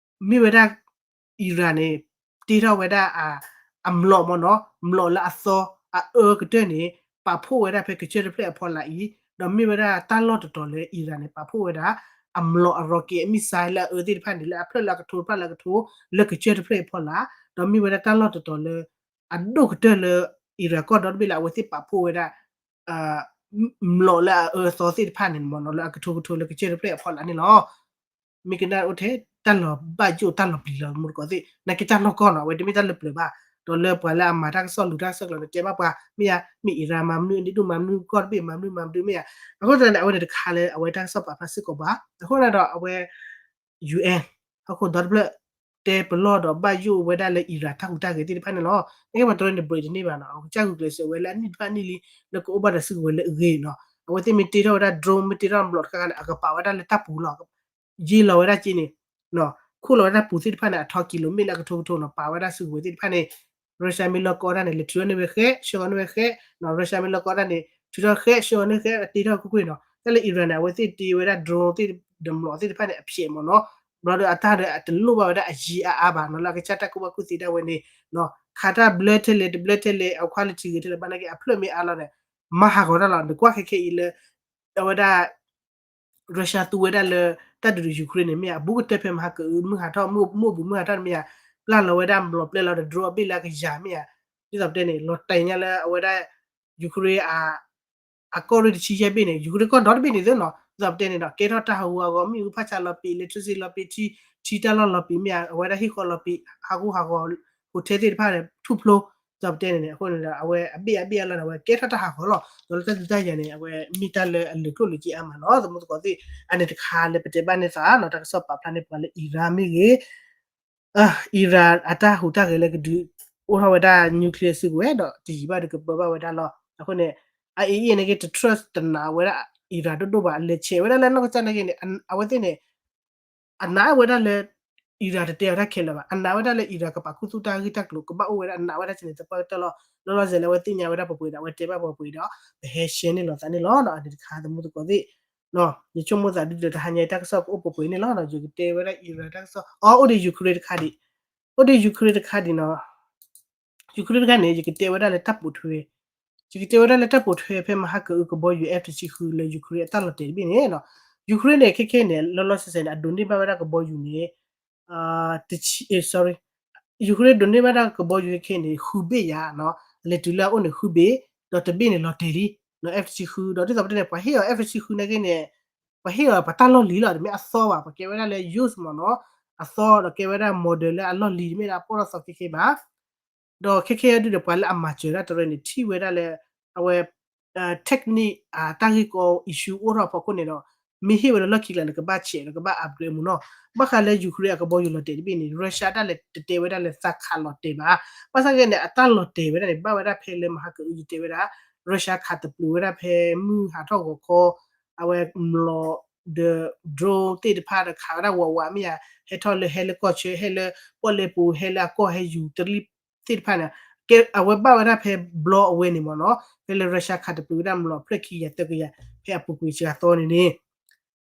မ့ၢ်ဝဲဒၣ် Iran န့ၣ် တ့ထီၣ်ဝဲဒၣ် အမျိာ်မ့ၢ်နီၤ မျိာ်လၢအသီ အအၢကတၢၢ်န့ၣ် ပာ်ဖှိၣ်ဝဲဒၣ်ဖဲကစၢၢ်တဖျၢၣ်အဖီလာ်အံၤ ဒီးမ့ၢ်ဝဲဒၣ်တၢ်လီၢ်တတီၤလၢ Iran န့ၣ် ပာ်ဖှိၣ်ဝဲဒၣ် အမျိာ်အ rocket missile လၢအအၢသ့ၣ်တဖၣ်န့ၣ် လၢအဖျၢၣ်လၢအကထိတဖျၢၣ်လၢအကထိ လၢကစၢၢ်တဖျၢၣ်အဖီလာ် ဒီးမ့ၢ်ဝဲဒၣ်တၢ်လီၢ်တတီၤလၢ အဒိၣ်ကတၢၢ်လၢ Iran ကီၢ်ဒီတဘ့ၣ်လၢအဝဲသ့ၣ်ပာ်ဖှိၣ်ဝဲဒၣ် မျိာ်လၢအအၢအသီသ့ၣ်တဖၣ်န့ၣ်မ့ၢ်နီၤ လၢအကထိကထိလၢကစၢၢ်တဖျၢၣ်အဖီလာ်န့ၣ်လီၤ. မ့ၢ်ကနၣ်အိၣ်ထဲ တၢ်လီၤဘၣ်ယိၣ်တၢ်လီၤပျံၤလီၤ မူတကိးသ့ၣ် နာ်က့တၢ်နီၢ်ကီၢ်နီၤ အဝဲတမ့ၢ်တၢ်လၢပျၢၤဘၣ် ဒီးလၢပှၤလၢအမၤတၢ်ကစီၣ်လူၤတၢ်ကစီၣ်ကျိၤန့ၣ် တဲဘၣ်ပှၤ မ့ၢ်ဧါ မ့ၢ် Iran မၤမနုၤ အဒ့ဒိၣ်မၤမနုၤ ကီၢ်တဘ့ၣ်မၤမနုၤမၤမနုၤမ့ၢ်ဧါ အဃိသတးန့ၣ် အဝဲန့ၣ်တခါလၢအဝဲတၢ်ကစီၣ်ပာ်ဖျါစ့ၢ်ကီးဘၣ် အဃိန့ၣ်ဒီးအဝဲ ယူၢ်အဲၣ် ဟီၣ်ခိၣ်ဒီတဖျၢၣ် တဲပလီၢ်ဒီးဘၣ်ယိၣ်ဝဲဒၣ်လၢ Iran တၢ်ဟူးတၢ်ဂဲၤသ့ၣ်တဖၣ်န့ၣ်လီၤ. နကဲပှၤတရၢၢ်န့ၣ် break တန့ၢ်ဘၣ်နီၤ အကစၢ်ဂုာ်ကျဲးစၢးဝဲလၢအနံၣ်တဖၣ်နံၣ်လံ လၢကအိၣ်ဘၣ်ဒီးစုကဝဲၤလၢအဂ့ၤနီၤ အဝဲသ့ၣ်မ့ၢ်တ့ထီၣ်ဝဲဒၣ် drone မ့ၢ်တ့ထီၣ်မျိာ်တခါခါန့ၣ် အကပာ်ဝဲဒၣ်လၢတၢ်ပူၤလီၤ ယ့လီၤဝဲဒၣ်က့န့ၣ် ခိၣ်လီၤဝဲဒၣ်ပူၤသ့ၣ်တဖၣ်န့ၣ် အထီကံလိမ့ၣ်လၢအကထိကထိနီၤ ပာ်ဝဲဒၣ်စုကဝဲၤသ့ၣ်တဖၣ်န့ၣ် Russia မ့ၢ်လီၤကီတၢ်န့ၣ် လဲၤထုးထီၣ်န့ၢ်ဝဲဃဲ ဆှၢအီၤန့ၢ်ဝဲဃဲ Russia မ့ၢ်လီၤကီတၢ်န့ၣ် ထုးထီၣ်ဃဲ ဆှၢအီၤန့ၢ်ဃဲ အတ့ထီၣ်ကွ့ၢ်ကွ့ၢ်နီၤ တၢ်လၢ Iran န့ၣ် အဝဲသ့ၣ်တ့ဝဲဒၣ် drone သ့ၣ်ဒီးမျိာ်သ့ၣ်တဖၣ်န့ၣ် အဖျဲးမ့ၢ်နီၤ ဘျီဒီးအတၢ်ဒီးအတလိၣ်ဘၣ်ဝဲဒၣ်အယံၤအါအါဘၣ်နီၤ လၢအကစၢ်တၢ်ကူၣ်ဘၣ်ကူၣ်သ့ဒၣ်ဝဲန့ၣ် ခးတၢ်ဘျၢထဲလဲၣ် တဘျၢထဲလဲၣ် အ quality ဂ့ၤထဲလဲၣ် ဘၣ်နာ်က့ အဖျၢၣ်မ့ၢ်အါလီၤန့ၣ် မၤဟးဂီၤတၢ်လီၤ နကွၢ်ခဲခဲအံၤလၢ အဝဲဒၣ် Russia သူဝဲဒၣ်လၢ တၢ်ဒုးဒီး Ukraine န့ၣ် မ့ၢ်ဧါ ဘူးကတၢၢ်ဖဲမဟါကအု မုၢ်ဟးထီၣ် မုၢ်အိၣ်ဘူးမုၢ်ဟးထီၣ်န့ၣ်မ့ၢ်ဧါ ပျၢ်လီၤဝဲဒၣ်မျိာ်ပျဲလီၤဒီး drone အဘ့ၣ်လၢအကယၤမ့ၢ်ဧါ ဒ်သိးပတဲန့ၣ် လီၤတဲာ်ညါလၢအဝဲဒၣ် Ukraine အ အကီၢ်ရ့ၣ်တဆံယဲၢ်ဘ့ၣ်န့ၣ် Ukraine ကီၢ်ဒီတဘ့ၣ်န့ၣ်သ့နီၤ ဒ်သိးပတဲန့ၣ်ဒီး ကဲထီၣ်တၢ်ဟးဂူာ်ဟးဂီၤ မ့ၣ်အူဖးဆါလီၤပံာ် electricity လီၤပံာ် ထံ ထံတၢ်လီၢ်လီၤပံာ်မ့ၢ်ဧါ အဝဲဒၣ်ဟံၣ်ဃီလီၤပံာ် ဟးဂူာ်ဟးဂီၤ hotel သ့ၣ်တဖၣ်န့ၣ် ထူၣ်ဖျိ ဒ်သိးပတဲန့ၣ်န့ၣ် အဃိန့ၣ်ဒီး အဝဲအဘ့ၣ်အဘ့ၣ်အလီၢ်န့ၣ် အဝဲကဲထီၣ်တၢ်ဟးဂီၤလီၤ ဒီးလၢတၢ်ဒုးတၢ်ယၤန့ၣ် အဝဲမ့ၢ်တၢ်လၢအလၢာ်ကျိၣ်လၢာ်စ့အါမးနီၤ သမူသကိးသ့ၣ် အန့ၣ်တခါလၢပတဲဘၣ်န့ၣ်သးနီၤ တၢ်ကစီၣ်ပာ်ဖျါန့ၣ်ပှၤလၢ Iran မ့ၢ်ဂ့ၤ Iran အတၢ်ဟူးတၢ်ဂဲၤလၢကဒုးအိၣ်ထီၣ်ဝဲဒၣ် nuclear စုကဝဲၤဒီးတယံာ်ဘၣ်ဒီးကပၢဘၣ်ဝဲဒၣ်လီၤ. အဃိန့ၣ် အအံၤအံၤန့ၣ်က့ တ trust တနာ်ဝဲဒၣ် Iran ဒိၣ်ဒိၣ်ဘၣ် အလဲၤဆဲးဝဲဒၣ်လၢနီၢ်ကစၢ်န့ၣ်က့န့ၣ် အဝဲသ့ၣ်န့ၣ် အနာ်ဝဲဒၣ်လၢ Iran တတဲအီၤတၢ်ခဲလၢာ်ဘၣ် အနာ်ဝဲဒၣ်လၢ Iran ကပာ်ခူသူၣ်တၢ်ဂ့ၢ်တၢ်ကျိၤ ကဘၣ်အိၣ်ဝဲဒၣ်အနာ်ဝဲဒၣ်ကန့ၣ် သပှၢ်ကတၢၢ်လီၤ. လီၤလီၤဆဲးလၢအဝဲသ့ၣ်ညါဝဲဒၣ်ပှဲၤပှဲၤဒီး အဝဲတဲဘၣ်ပှဲၤပှဲၤဒီး ပဟဲရှဲန့ၢ်လိာ်သးန့ၣ်လီၤ. အန့ၣ်တခါသမူသကိးသ့ၣ် ယဆိကမိၣ်သးဒုဒီးတဟါညါတၢ်ကစီၣ်ကအိၣ်ပှဲၤပှဲၤန့ၣ်လီၤ. ယကတဲဝဲဒၣ် Iran တၢ်ကစီၣ် အီ အိၣ်ဒီး Ukraine တခါဒံး အိၣ်ဒီး Ukraine တခါဒံးနီၤ Ukraine တခါန့ၣ် ယကတဲဝဲဒၣ်လၢတၢ်ပိာ်ထွဲ ယကတဲဝဲဒၣ်လၢတၢ်ပိာ်ထွဲ ဖဲမဟါကအုကဘီယူၤ F တဆံဃုလၢ Ukraine အတၢ်လီၤတဲာ်တဘ့ၣ်န့ၣ် Ukraine န့ၣ် ခဲခဲန့ၣ် လီၤလီၤဆဲးဆဲးန့ၣ် အဒိးန့ၢ်ဘၣ်ဝဲဒၣ်ကဘီယူၤန့ၣ် တဆံ sorry Ukraine ဒိးန့ၢ်ဘၣ်ဒၣ်ကဘီယူၤခဲခဲန့ၣ် ဃုဘ့ၣ်ယၤ အလဲၤတုၤလၢအအိၣ်န့ၣ်ဃုဘ့ၣ် ဒီးတဘ့ၣ်န့ၣ်လီၤတဲာ်လံ F တဆံဃု ဒီးဒ်သိးပတဲန့ၣ် ပှၤဟ့ၣ်အီၤ F တဆံဃု နာ်က့န့ၣ် ပှၤဟ့ၣ်အီၤပှၤတၢ်လီၢ်လံၤလီၤ တမ့ၢ်အသီဘၣ် ပှၤကဲဝဲဒၣ်လၢ used မ့ၢ်နီၤ အသီဒီးကဲဝဲဒၣ် model လၢအလီၢ်လံၤ တမ့ၢ်ဒၣ်ပီၣ်ထီၣ်သီခဲခဲဘၣ် ဒီးခဲခဲအံၤဒုဒီးပှၤလၢအမၤစၢၤဒၣ်တရၢန့ၣ် ထံၣ်ဝဲဒၣ်လၢ အဝဲ technique အတၢ်ဂ့ၢ်ကီ issue အိၣ်ထီၣ်အဖီခိၣ်န့ၣ်ဒီး မ့ၢ်ဟ့ၣ်ဝဲလၢလီၢ်ခံကျါန့ၣ် ကဘၣ်ဆဲးဒီးကဘၣ် upgrade မ့ၢ်နီၤ ဘၣ်ဃးလၢ Ukraine အကဘီယူၤလီၤတဲာ်တဘ့ၣ်န့ၣ် Russia တၢ်လဲၤတတဲဝဲဒၣ်လၢသးခးလီၤတဲာ်ဘၣ် ဘၣ်ဆၣ်က့န့ၣ် အတၢ်လီၤတဲာ်ဝဲဒၣ်န့ၣ် ဘၣ်ဝဲဒၣ်ဖဲလၢမဟါကအုယတဲဝဲဒၣ် Russia ခးတပျုာ်ဝဲဒၣ်ဖဲမုၢ်ဟးထီၣ်ဂီၤခီ အဝဲမျိာ်ဒီး drone သ့ၣ်တဖၣ်ဒီးခးဝဲဒၣ်ဝးဝးမ့ၢ်ဧါ ဟဲထီၣ်လၢဟဲလၢကီၢ်ဆၢ ဟဲလၢပီၣ်လဲၣ်ပူၤ ဟဲလၢအကီၢ်ဟဲယူၤတလံၣ်သ့ၣ်တဖၣ်န့ၣ် ကဲအဝဲဘၣ်ဝဲဒၣ်ဖဲဘျီအဝဲန့ၣ်မ့ၢ်နီၤ ဖဲလၢ Russia ခးတပျုာ်ဝဲဒၣ်မျိာ်ဖျၢၣ်ခံကယၤသၢကယၤ ဖဲအပူၤကွံာ်စှၤသီန့ၣ်န့ၣ်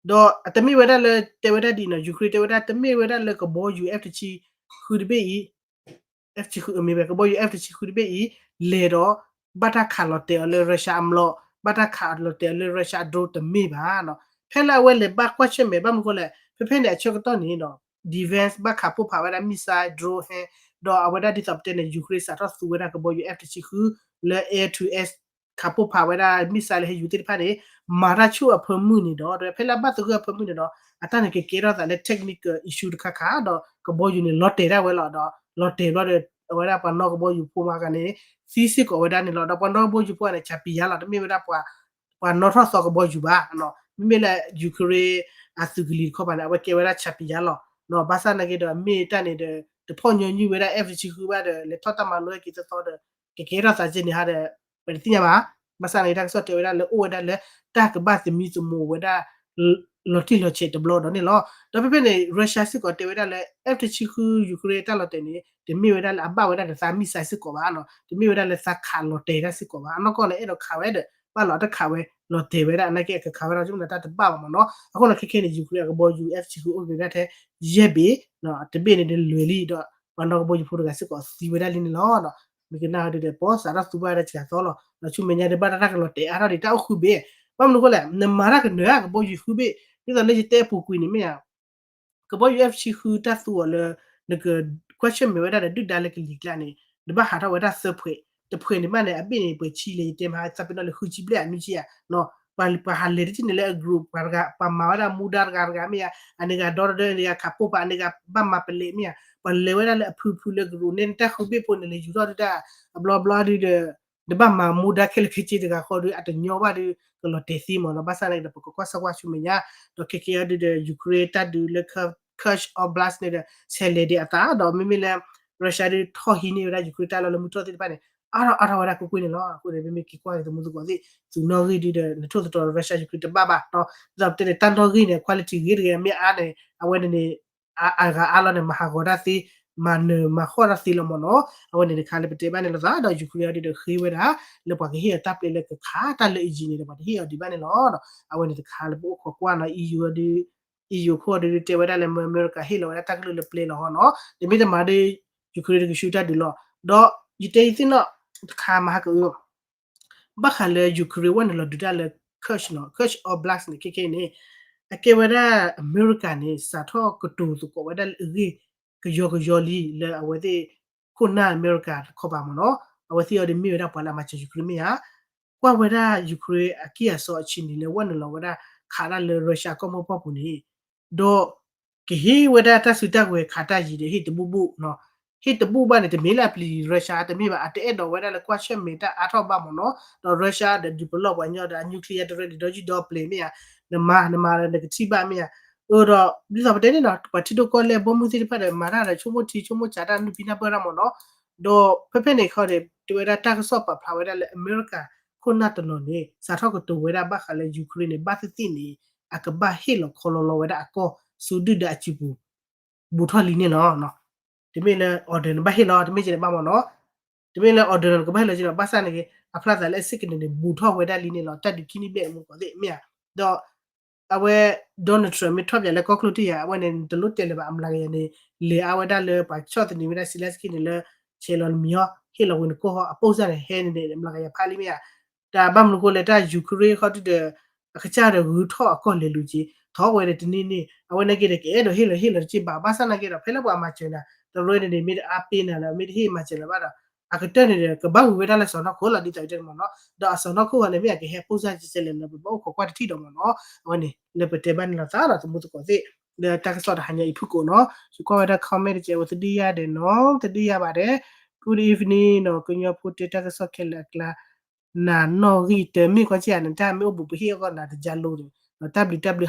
ဒီးအတမ့ၢ်ဝဲဒၣ်လၢတဲဝဲဒၣ်ဒ်နီၤ Ukraine တဲဝဲဒၣ်တမ့ၢ်ဝဲဒၣ်လၢကဘီယူၤ F တဆံဃုတဘ့ၣ်အံၤ F တဆံဃု အမ့ၢ်ဝဲ ကဘီယူၤ F တဆံဃုတဘ့ၣ်အံၤ လဲၤဒီး ဘၣ်တၢ်ခးလီၤတဲာ်အီၤလၢ Russia အမျိာ် ဘၣ်တၢ်ခးလီၤတဲာ်အီၤလၢ Russia အ drone တမ့ၢ်ဘၣ်နီၤ ဖဲလၢအဝဲလဲၤဘၣ်ကွၢ်ဆၢၣ်မဲာ်ဘၣ်မနုၤဃိလဲၣ် ဖဲဖဲန့ၣ်အဆၢကတီၢ်န့ၣ်ဒီး defense ဘၣ်ခးပိၢ်ဖးဝဲဒၣ် missile drone ဟဲ ဒီးအဝဲဒၣ်ဒ်သိးပတဲန့ၣ် Ukraine စးထီၣ်သူဝဲဒၣ်ကဘီယူၤ F တဆံဃု လၢ air to air ခးပိၢ်ဖးဝဲဒၣ် missile လၢဟဲယူၤသ့ၣ်တဖၣ်န့ၣ် မၤတၢ်ဆူၣ်အဖၢမုၢ်န့ၣ်ဒီး ဖဲလၢအဘၣ်သဂၢၢ်အဖၢမုၢ်န့ၣ်ဒီး အတၢ်န့ၣ်ကကဲထီၣ်သးလၢ technical issue တခါခါ ဒီးကဘီယူၤန့ၣ်လီၤတဲာ်ဒၣ်ဝဲလီၤ ဒီးလီၤတဲာ်ဘျီဒီး အဝဲဒၣ်ပှၤနီၣ်ကဘီယူၤဖိမးဂၤန့ၣ် သံစ့ၢ်ကီးဝဲဒၣ်န့ၣ်လီၤ ဒီးပှၤနီၣ်ကဘီယူၤဖိန့ၣ် ဆးပံၤယါလီၤ တမ့ၢ်ဝဲဒၣ် ပှၤနီၣ်ထီၣ်သီကဘီယူၤဘၣ် မ့မ့ၢ်လၢ Ukraine အသုးကလံၤတခီပၤန့ၣ် အဝဲကဲဝဲဒၣ်ဆးပံၤယါလီၤ ဘၣ်ဆၣ်နာ်က့ဒီး မ့ၢ်တၢ်န့ၣ်ဒီး တဖီၣ်ညီနုၢ်ဝဲဒၣ် F တဆံဃုဘၣ်ဒီး လဲၤထီၣ်တၢ်မၤလိဟဲက့ၤသီသီဒီး ကကဲထီၣ်သးကဲန့ၣ်ဟါဒီး ပတသ့ၣ်ညါဘၣ် ဘၣ်ဆၣ်နာ်က့ တၢ်ကစီၣ်တဲဝဲဒၣ်လၢအိၣ်ဝဲဒၣ်လၢ တၢ်ကဘၣ်သမံသမိးဝဲဒၣ် လီၤတံၢ်လီၤဆဲးတဘျီဒီးန့ၣ်လီၤ. ဒီးဖဲဖဲန့ၣ် Russia စ့ၢ်ကီးတဲဝဲဒၣ်လၢ F တဆံဃု Ukraine တၢ်လီၤတဲာ်န့ၣ် တမ့ၢ်ဝဲဒၣ်လၢအဘၣ်ဝဲဒၣ်ဒီးသး missile စ့ၢ်ကီးဘၣ်နီၤ တမ့ၢ်ဝဲဒၣ်လၢသးခးလီၤတဲာ်တၢ်စ့ၢ်ကီးဘၣ် အနီၢ်ကီၢ်န့ၣ် အဲၣ်ဒိးခးဝဲဒီး ဘၣ်လီၤတခးဝဲ လီၤတဲာ်ဝဲဒၣ် နာ်က့အကခးဝဲဒီး ဆိကမိၣ်တၢ်တဘၣ်ဘၣ်မ့ၢ်နီၤ အဃိန့ၣ် ခဲခဲန့ၣ် Ukraine အကဘီယူၤ F တဆံဃု အိၣ်က့ၤဝဲဒၣ်ထဲ ယဲၢ်ဘ့ၣ် တဘ့ၣ်န့ၣ်ဒီးလွဲၤလံဒီး ပှၤနီၣ်ကဘီယူၤဖိတဂၤစ့ၢ်ကီးသံဝဲဒၣ်လံန့ၣ်လီၤ. မ့ၢ်ကနၣ်ဟီဒုဒီး ပီစးထီၣ်သူဘၣ်ဝဲဒၣ်စှၤသီလီၤ. ဒီးဆူမဲာ်ညါဒီးဘၣ်တၢ်တၢ်ကလီၤတဲာ်အါထီၣ်ဒံးတၢ်အိၣ်ဃုဘ့ၣ် ဘၣ်မနုၤအဃိလဲၣ် နမၤတၢ်ကနၢၤဧါ ကဘီယူၤဃုဘ့ၣ် ဒ်သိးလၢယတဲအပူၤကွံာ်န့ၣ်မ့ၢ်ဧါ ကဘီယူၤ F တဆံဃု တၢ်သူအီၤလၢ နကကွၢ်ဆၢၣ်မဲာ်ဝဲဒၣ်ဒီးဒုၣ်ဒါလၢကလံၤကျါန့ၣ် နဘၣ်ဟးထီၣ်ဝဲဒၣ်သၢဖှဲး တဖှဲးန့ၣ်မးန့ၣ် အဘ့ၣ်န့ၣ် ပှဲၤဆံလဲၣ် ယတဲမဟါ သးပ့ၤနီၣ်လၢဃုဆံဘျဲၣ်အနွံဆံဧါ ပှၤဟးလဲၤတထံၣ်န့ၣ်လၢအ group ပှၤတဂၤ ပှၤမၤဝဲဒၣ်မူဒါတဂၤတဂၤမ့ၢ်ဧါ အန့ၣ်ဂၤဒီတဂၤခးပိၢ်ဖး အန့ၣ်ဂၤဘၣ်မၤပလဲးမ့ၢ်ဧါ ပှၤလဲၤဝဲဒၣ်လၢအဖုဖုလၢ group န့ၣ် တၢ်ဃုဘ့ၣ်ဖိန့ၣ် လဲၤယူၤထီၣ်ဒုတၢ် အဘျီဘျီဒုဒီး နဘၣ်မၤမူဒါခဲလၢာ်ခဲဆ့တဂၤဃီဒီး အတညီဘၣ်ဒီး ကလီၤတဲာ်သ့မ့ၢ်နီၤ ဘၣ်ဆၣ်န့ၣ်ဒီး ပကကွၢ်ဆၢကွၢ်ဆူမဲာ်ညါ ဒီးခဲကဲအံၤဒုဒီး Ukraine တၢ်ဒုးလၢ Kursk Oblast န့ၣ်ဒီး ဆဲးလဲၤဒံးအသး ဒီးမ့မ့ၢ်လၢ Russia ဒုးထီၣ်ဟံးန့ၢ်ဝဲဒၣ် Ukraine တၢ်လီၢ်လၢမုၢ်ထီၣ်သ့ၣ်တဖၣ်န့ၣ် အါထီၣ်အါထီၣ်ဝဲဒၣ်ကွ့ၢ်ကွ့ၢ်န့ၣ်လီၤ. အဃိန့ၣ် မ့မ့ၢ်က့ၤကွၢ်က့ၤသမူသကိးသ့ၣ် သုးနီၣ်ဂံၢ်ဒုဒီး နထိၣ်သတြီၤ Russia Ukraine တဘၣ်ဘၣ် ဒ်သိးပတဲန့ၣ် တၢ်နီၣ်ဂံၢ်န့ၣ် quality ဂ့ၤတဂ့ၤမ့ၢ်အါန့ၣ် အဝဲန့ၣ်န့ၣ် အဂၤအါလီၤန့ၣ် မၤဟးဂီၤတၢ်သ့ မၤနၢၤမၤဃီၣ်တၢ်သ့လီၤမ့ၢ်နီၤ အဝဲန့ၣ်တခါလၢပတဲဘၣ်န့ၣ်လိာ်သး ဒီး Ukraine အံၤဒုဒီးဃ့ဝဲဒၣ် လၢပှၤကဟ့ၣ်အီၤတၢ်ပျဲလၢကခးတၢ်လၢအယံၤန့ၣ်ဒီး ပှၤတဟ့ၣ်အီၤဒံးဘၣ်န့ၣ်လီၤ. အဝဲန့ၣ်တခါလၢပအိၣ်ခိးကွၢ်နီၤ EU အံၤဒု EU ခိၣ်အံၤဒုတဲဝဲဒၣ်လၢ အမဲရကၤဟ့ၣ်လီၤဝဲဒၣ်တၢ်ကလုၢ်လၢပျဲလီၤဟီနီၤ တမ့ၢ်တမၤဒီး Ukraine တကဆူတၢ်ဒုးလီၤ ဒီးယတဲယသ့ၣ်နီၣ်တခါမဟါကအု ဘၣ်ဃးလၢ Ukraine ဝဲန့ၣ်လီၤဒုးတၢ်လၢ Kursk နီၤ Kursk Oblast န့ၣ် ခဲခဲအံၤန့ၣ် အကဲဝဲဒၣ်အမဲရကၤန့ၣ် စးထီၣ်ကတိၤသကိးဝဲဒၣ်လၢအဂ့ၢ်ကယီကယီလံ လၢအဝဲသ့ၣ်ခိၣ်နၢ်အမဲရကၤတခီပၤမ့ၢ်နီၤ အဝဲသ့ၣ်အံၤဒုးမ့ၢ်ဝဲဒၣ်ပှၤလၢအမၤစၢၤ Ukraine မ့ၢ်ဧါ ကွၢ်ဝဲဒၣ် Ukraine အကံၢ်အစီအဆံးန့ၣ် လၢဝဲနုာ်လီၤဝဲဒၣ်ခးတၢ်လၢ Russia ကီၢ်မိၢ်ပှၢ်ပူၤန့ၣ် ဒီးကဟ့ၣ်ဝဲဒၣ်တၢ်စုတၢ်ကဝဲၤခးတၢ်ယံၤဒီး ဟ့ၣ်တဘူၣ်ဘူၣ်နီၤ, ဟ့ၣ်တဘူၣ်ဘၣ်န့ၣ် တမ့ၢ်လၢအပျံၤ Russia တမ့ၢ်ဘၣ်, အတအဲၣ်ဒိးဝဲဒၣ်လၢကွၢ်ဆၢၣ်မဲာ်တၢ်အါထီၣ်ဘၣ်မ့ၢ်နီၤ, ဒီး Russia ဒီးဒုးပလီၢ်ပှၤညီဒီးအ nuclear တရၢဒံးဒီယုၢ်ဒီပျ့ၤမ့ၢ်ဧါ, နမၤ နမၤဒီးနကထံၣ်ဘၣ်မ့ၢ်ဧါ, အၢဒီး ဒ်သိးပတဲန့ၣ်နီၤ ပှၤထံဒိၣ်ကီၢ်လဲၢ်ဘီမုၢ်သ့ၣ်တဖၣ်ဒီး မၤတၢ်ဒီးဆိကမိၣ်ထံဆိကမိၣ်ဆးတၢ်နုာ်ဖံးနၢ်ပၢၢ်တၢ်မ့ၢ်နီၤ, ဒီးဖဲဖဲန့ၣ်ခီဒီး တဲဝဲဒၣ်တၢ်ကစီၣ်ပာ်ဖျါဝဲဒၣ်လၢ အမဲရကၤခိၣ်နၢ်တနီၤန့ၣ် စးထီၣ်ကတိၤဝဲဒၣ်ဘၣ်ဃးလၢ Ukraine န့ၣ် ဘၣ်သ့ၣ်သ့ၣ်န့ၣ် အကဘၣ်ဟ့ၣ်လီၤခီလီၤလီၤဝဲဒၣ်အကီၢ် ဆူဒုၣ်ဒါအစုပူၤ ဘူးထီၣ်လံန့ၣ်လီၤ. တမ့ၢ်လၢ order န့ၣ်ဘၣ်ဟ့ၣ်လီၤ တမ့ၢ်ကဲန့ၣ်ဘၣ်မ့ၢ်နီၤ, တမ့ၢ်လၢ order န့ၣ်ကဘၣ်ဟ့ၣ်လီၤကဲဒီး ဘၣ်ဆၣ်န့ၣ်က့ အဖျါသးလၢအစ့ၢ်ကီးန့ၣ် ဘူးထီၣ်ဝဲဒၣ်လံန့ၣ်လီၤ တၢ်ဒုးခံနံၣ်ဘျဲၣ်အမူကီၢ်သ့ၣ်မ့ၢ်ဧါ, ဒီး အဝဲ Donald Trump မ့ၢ်ထီၣ်ပၠးလၢကီၢ်ချၢတ့ၢ်ယၤ အဝဲန့ၣ် တလိၣ်တဲလၢၤဘၣ် အမျးကယၤန့ၣ် လဲၤအါဝဲဒၣ်လၢပှၤဆီၣ်သနံးဝဲဒၣ် Zelenskyy န့ၣ်လၢ ဆဲးလီၤနမံၤအီၤ ဟ့ၣ်လီၤဝဲနကိၢ်ဟီ အပိၢ်စၢ်န့ၣ် ဟဲန့ၣ်န့ၣ် အမျးကယၤဖးလံမ့ၢ်ဧါ, တၢ်ဘၣ်မနုၤဃိလဲၣ် တၢ် Ukraine ခီတုၤဒီး အကစၢ်ဒီးဂုၤထီၣ်အကီၢ်လဲၤလူၤက့ၤ ထီၣ်ဝဲဒီးတန့ၢ်န့ၣ် အဝဲန့ၣ်က့ဒီးကအဲၣ်ဒိးဟ့ၣ်လီၤဟ့ၣ်လီၤတက့ၢ်ဘၣ် ဘၣ်ဆၣ်နာ်က့ဒီး ဖဲလၢပှၤမၤစၢၤနၤ တရၢန့ၣ်န့ၣ် မ့ၢ်တအါပ့ၤနၤလၢ မ့ၢ်တဟ့ၣ်မၤစၢၤလၢၤဘၣ်ဒီး အကတၢၢ်န့ၣ်ဒီး ကဘၣ်ဂုၤဝဲဒၣ်လၢစီၤနီၢ်ခိၣ်လီၤ ဒ်သိးတဲန့ၣ်မ့ၢ်နီၤ, ဒီးအစီၤနီၢ်ခိၣ်ဂီၤန့ၣ် မ့ၢ်အကဟဲပိၢ်စၢ်ကဲလဲၣ်လၢပဘၣ်အိၣ်ခိးကွၢ်တထံၣ်ဒီးမ့ၢ်နီၤ, အဝဲန့ၣ် လၢပတဲဘၣ်န့ၣ်လီၤသးဒီးသမူသကိးသ့ၣ် လၢတၢ်ကစီၣ်တဟါညါအံၤဖုၣ်ကိာ်နီၤ, ယကွၢ်ဝဲဒၣ် comment တကဲးဝဲသဒုယၤဒီးနီၤ သဒုယၤဘၣ်ဒီး Good evening နီၤ ကညီဖိတဲတၢ်ကစီၣ်ခဲလၢာ်အကျါ နၤနီၣ်ဂံၢ်တမ့ၢ်ကီၢ်ဆံးဧါ နတၢ်မ့ၢ်အိၣ်ဘူးပဟ့ၣ်အဂီၢ်နၤတကလိဒီး တၢ်ဘျုးတၢ်ဘျုး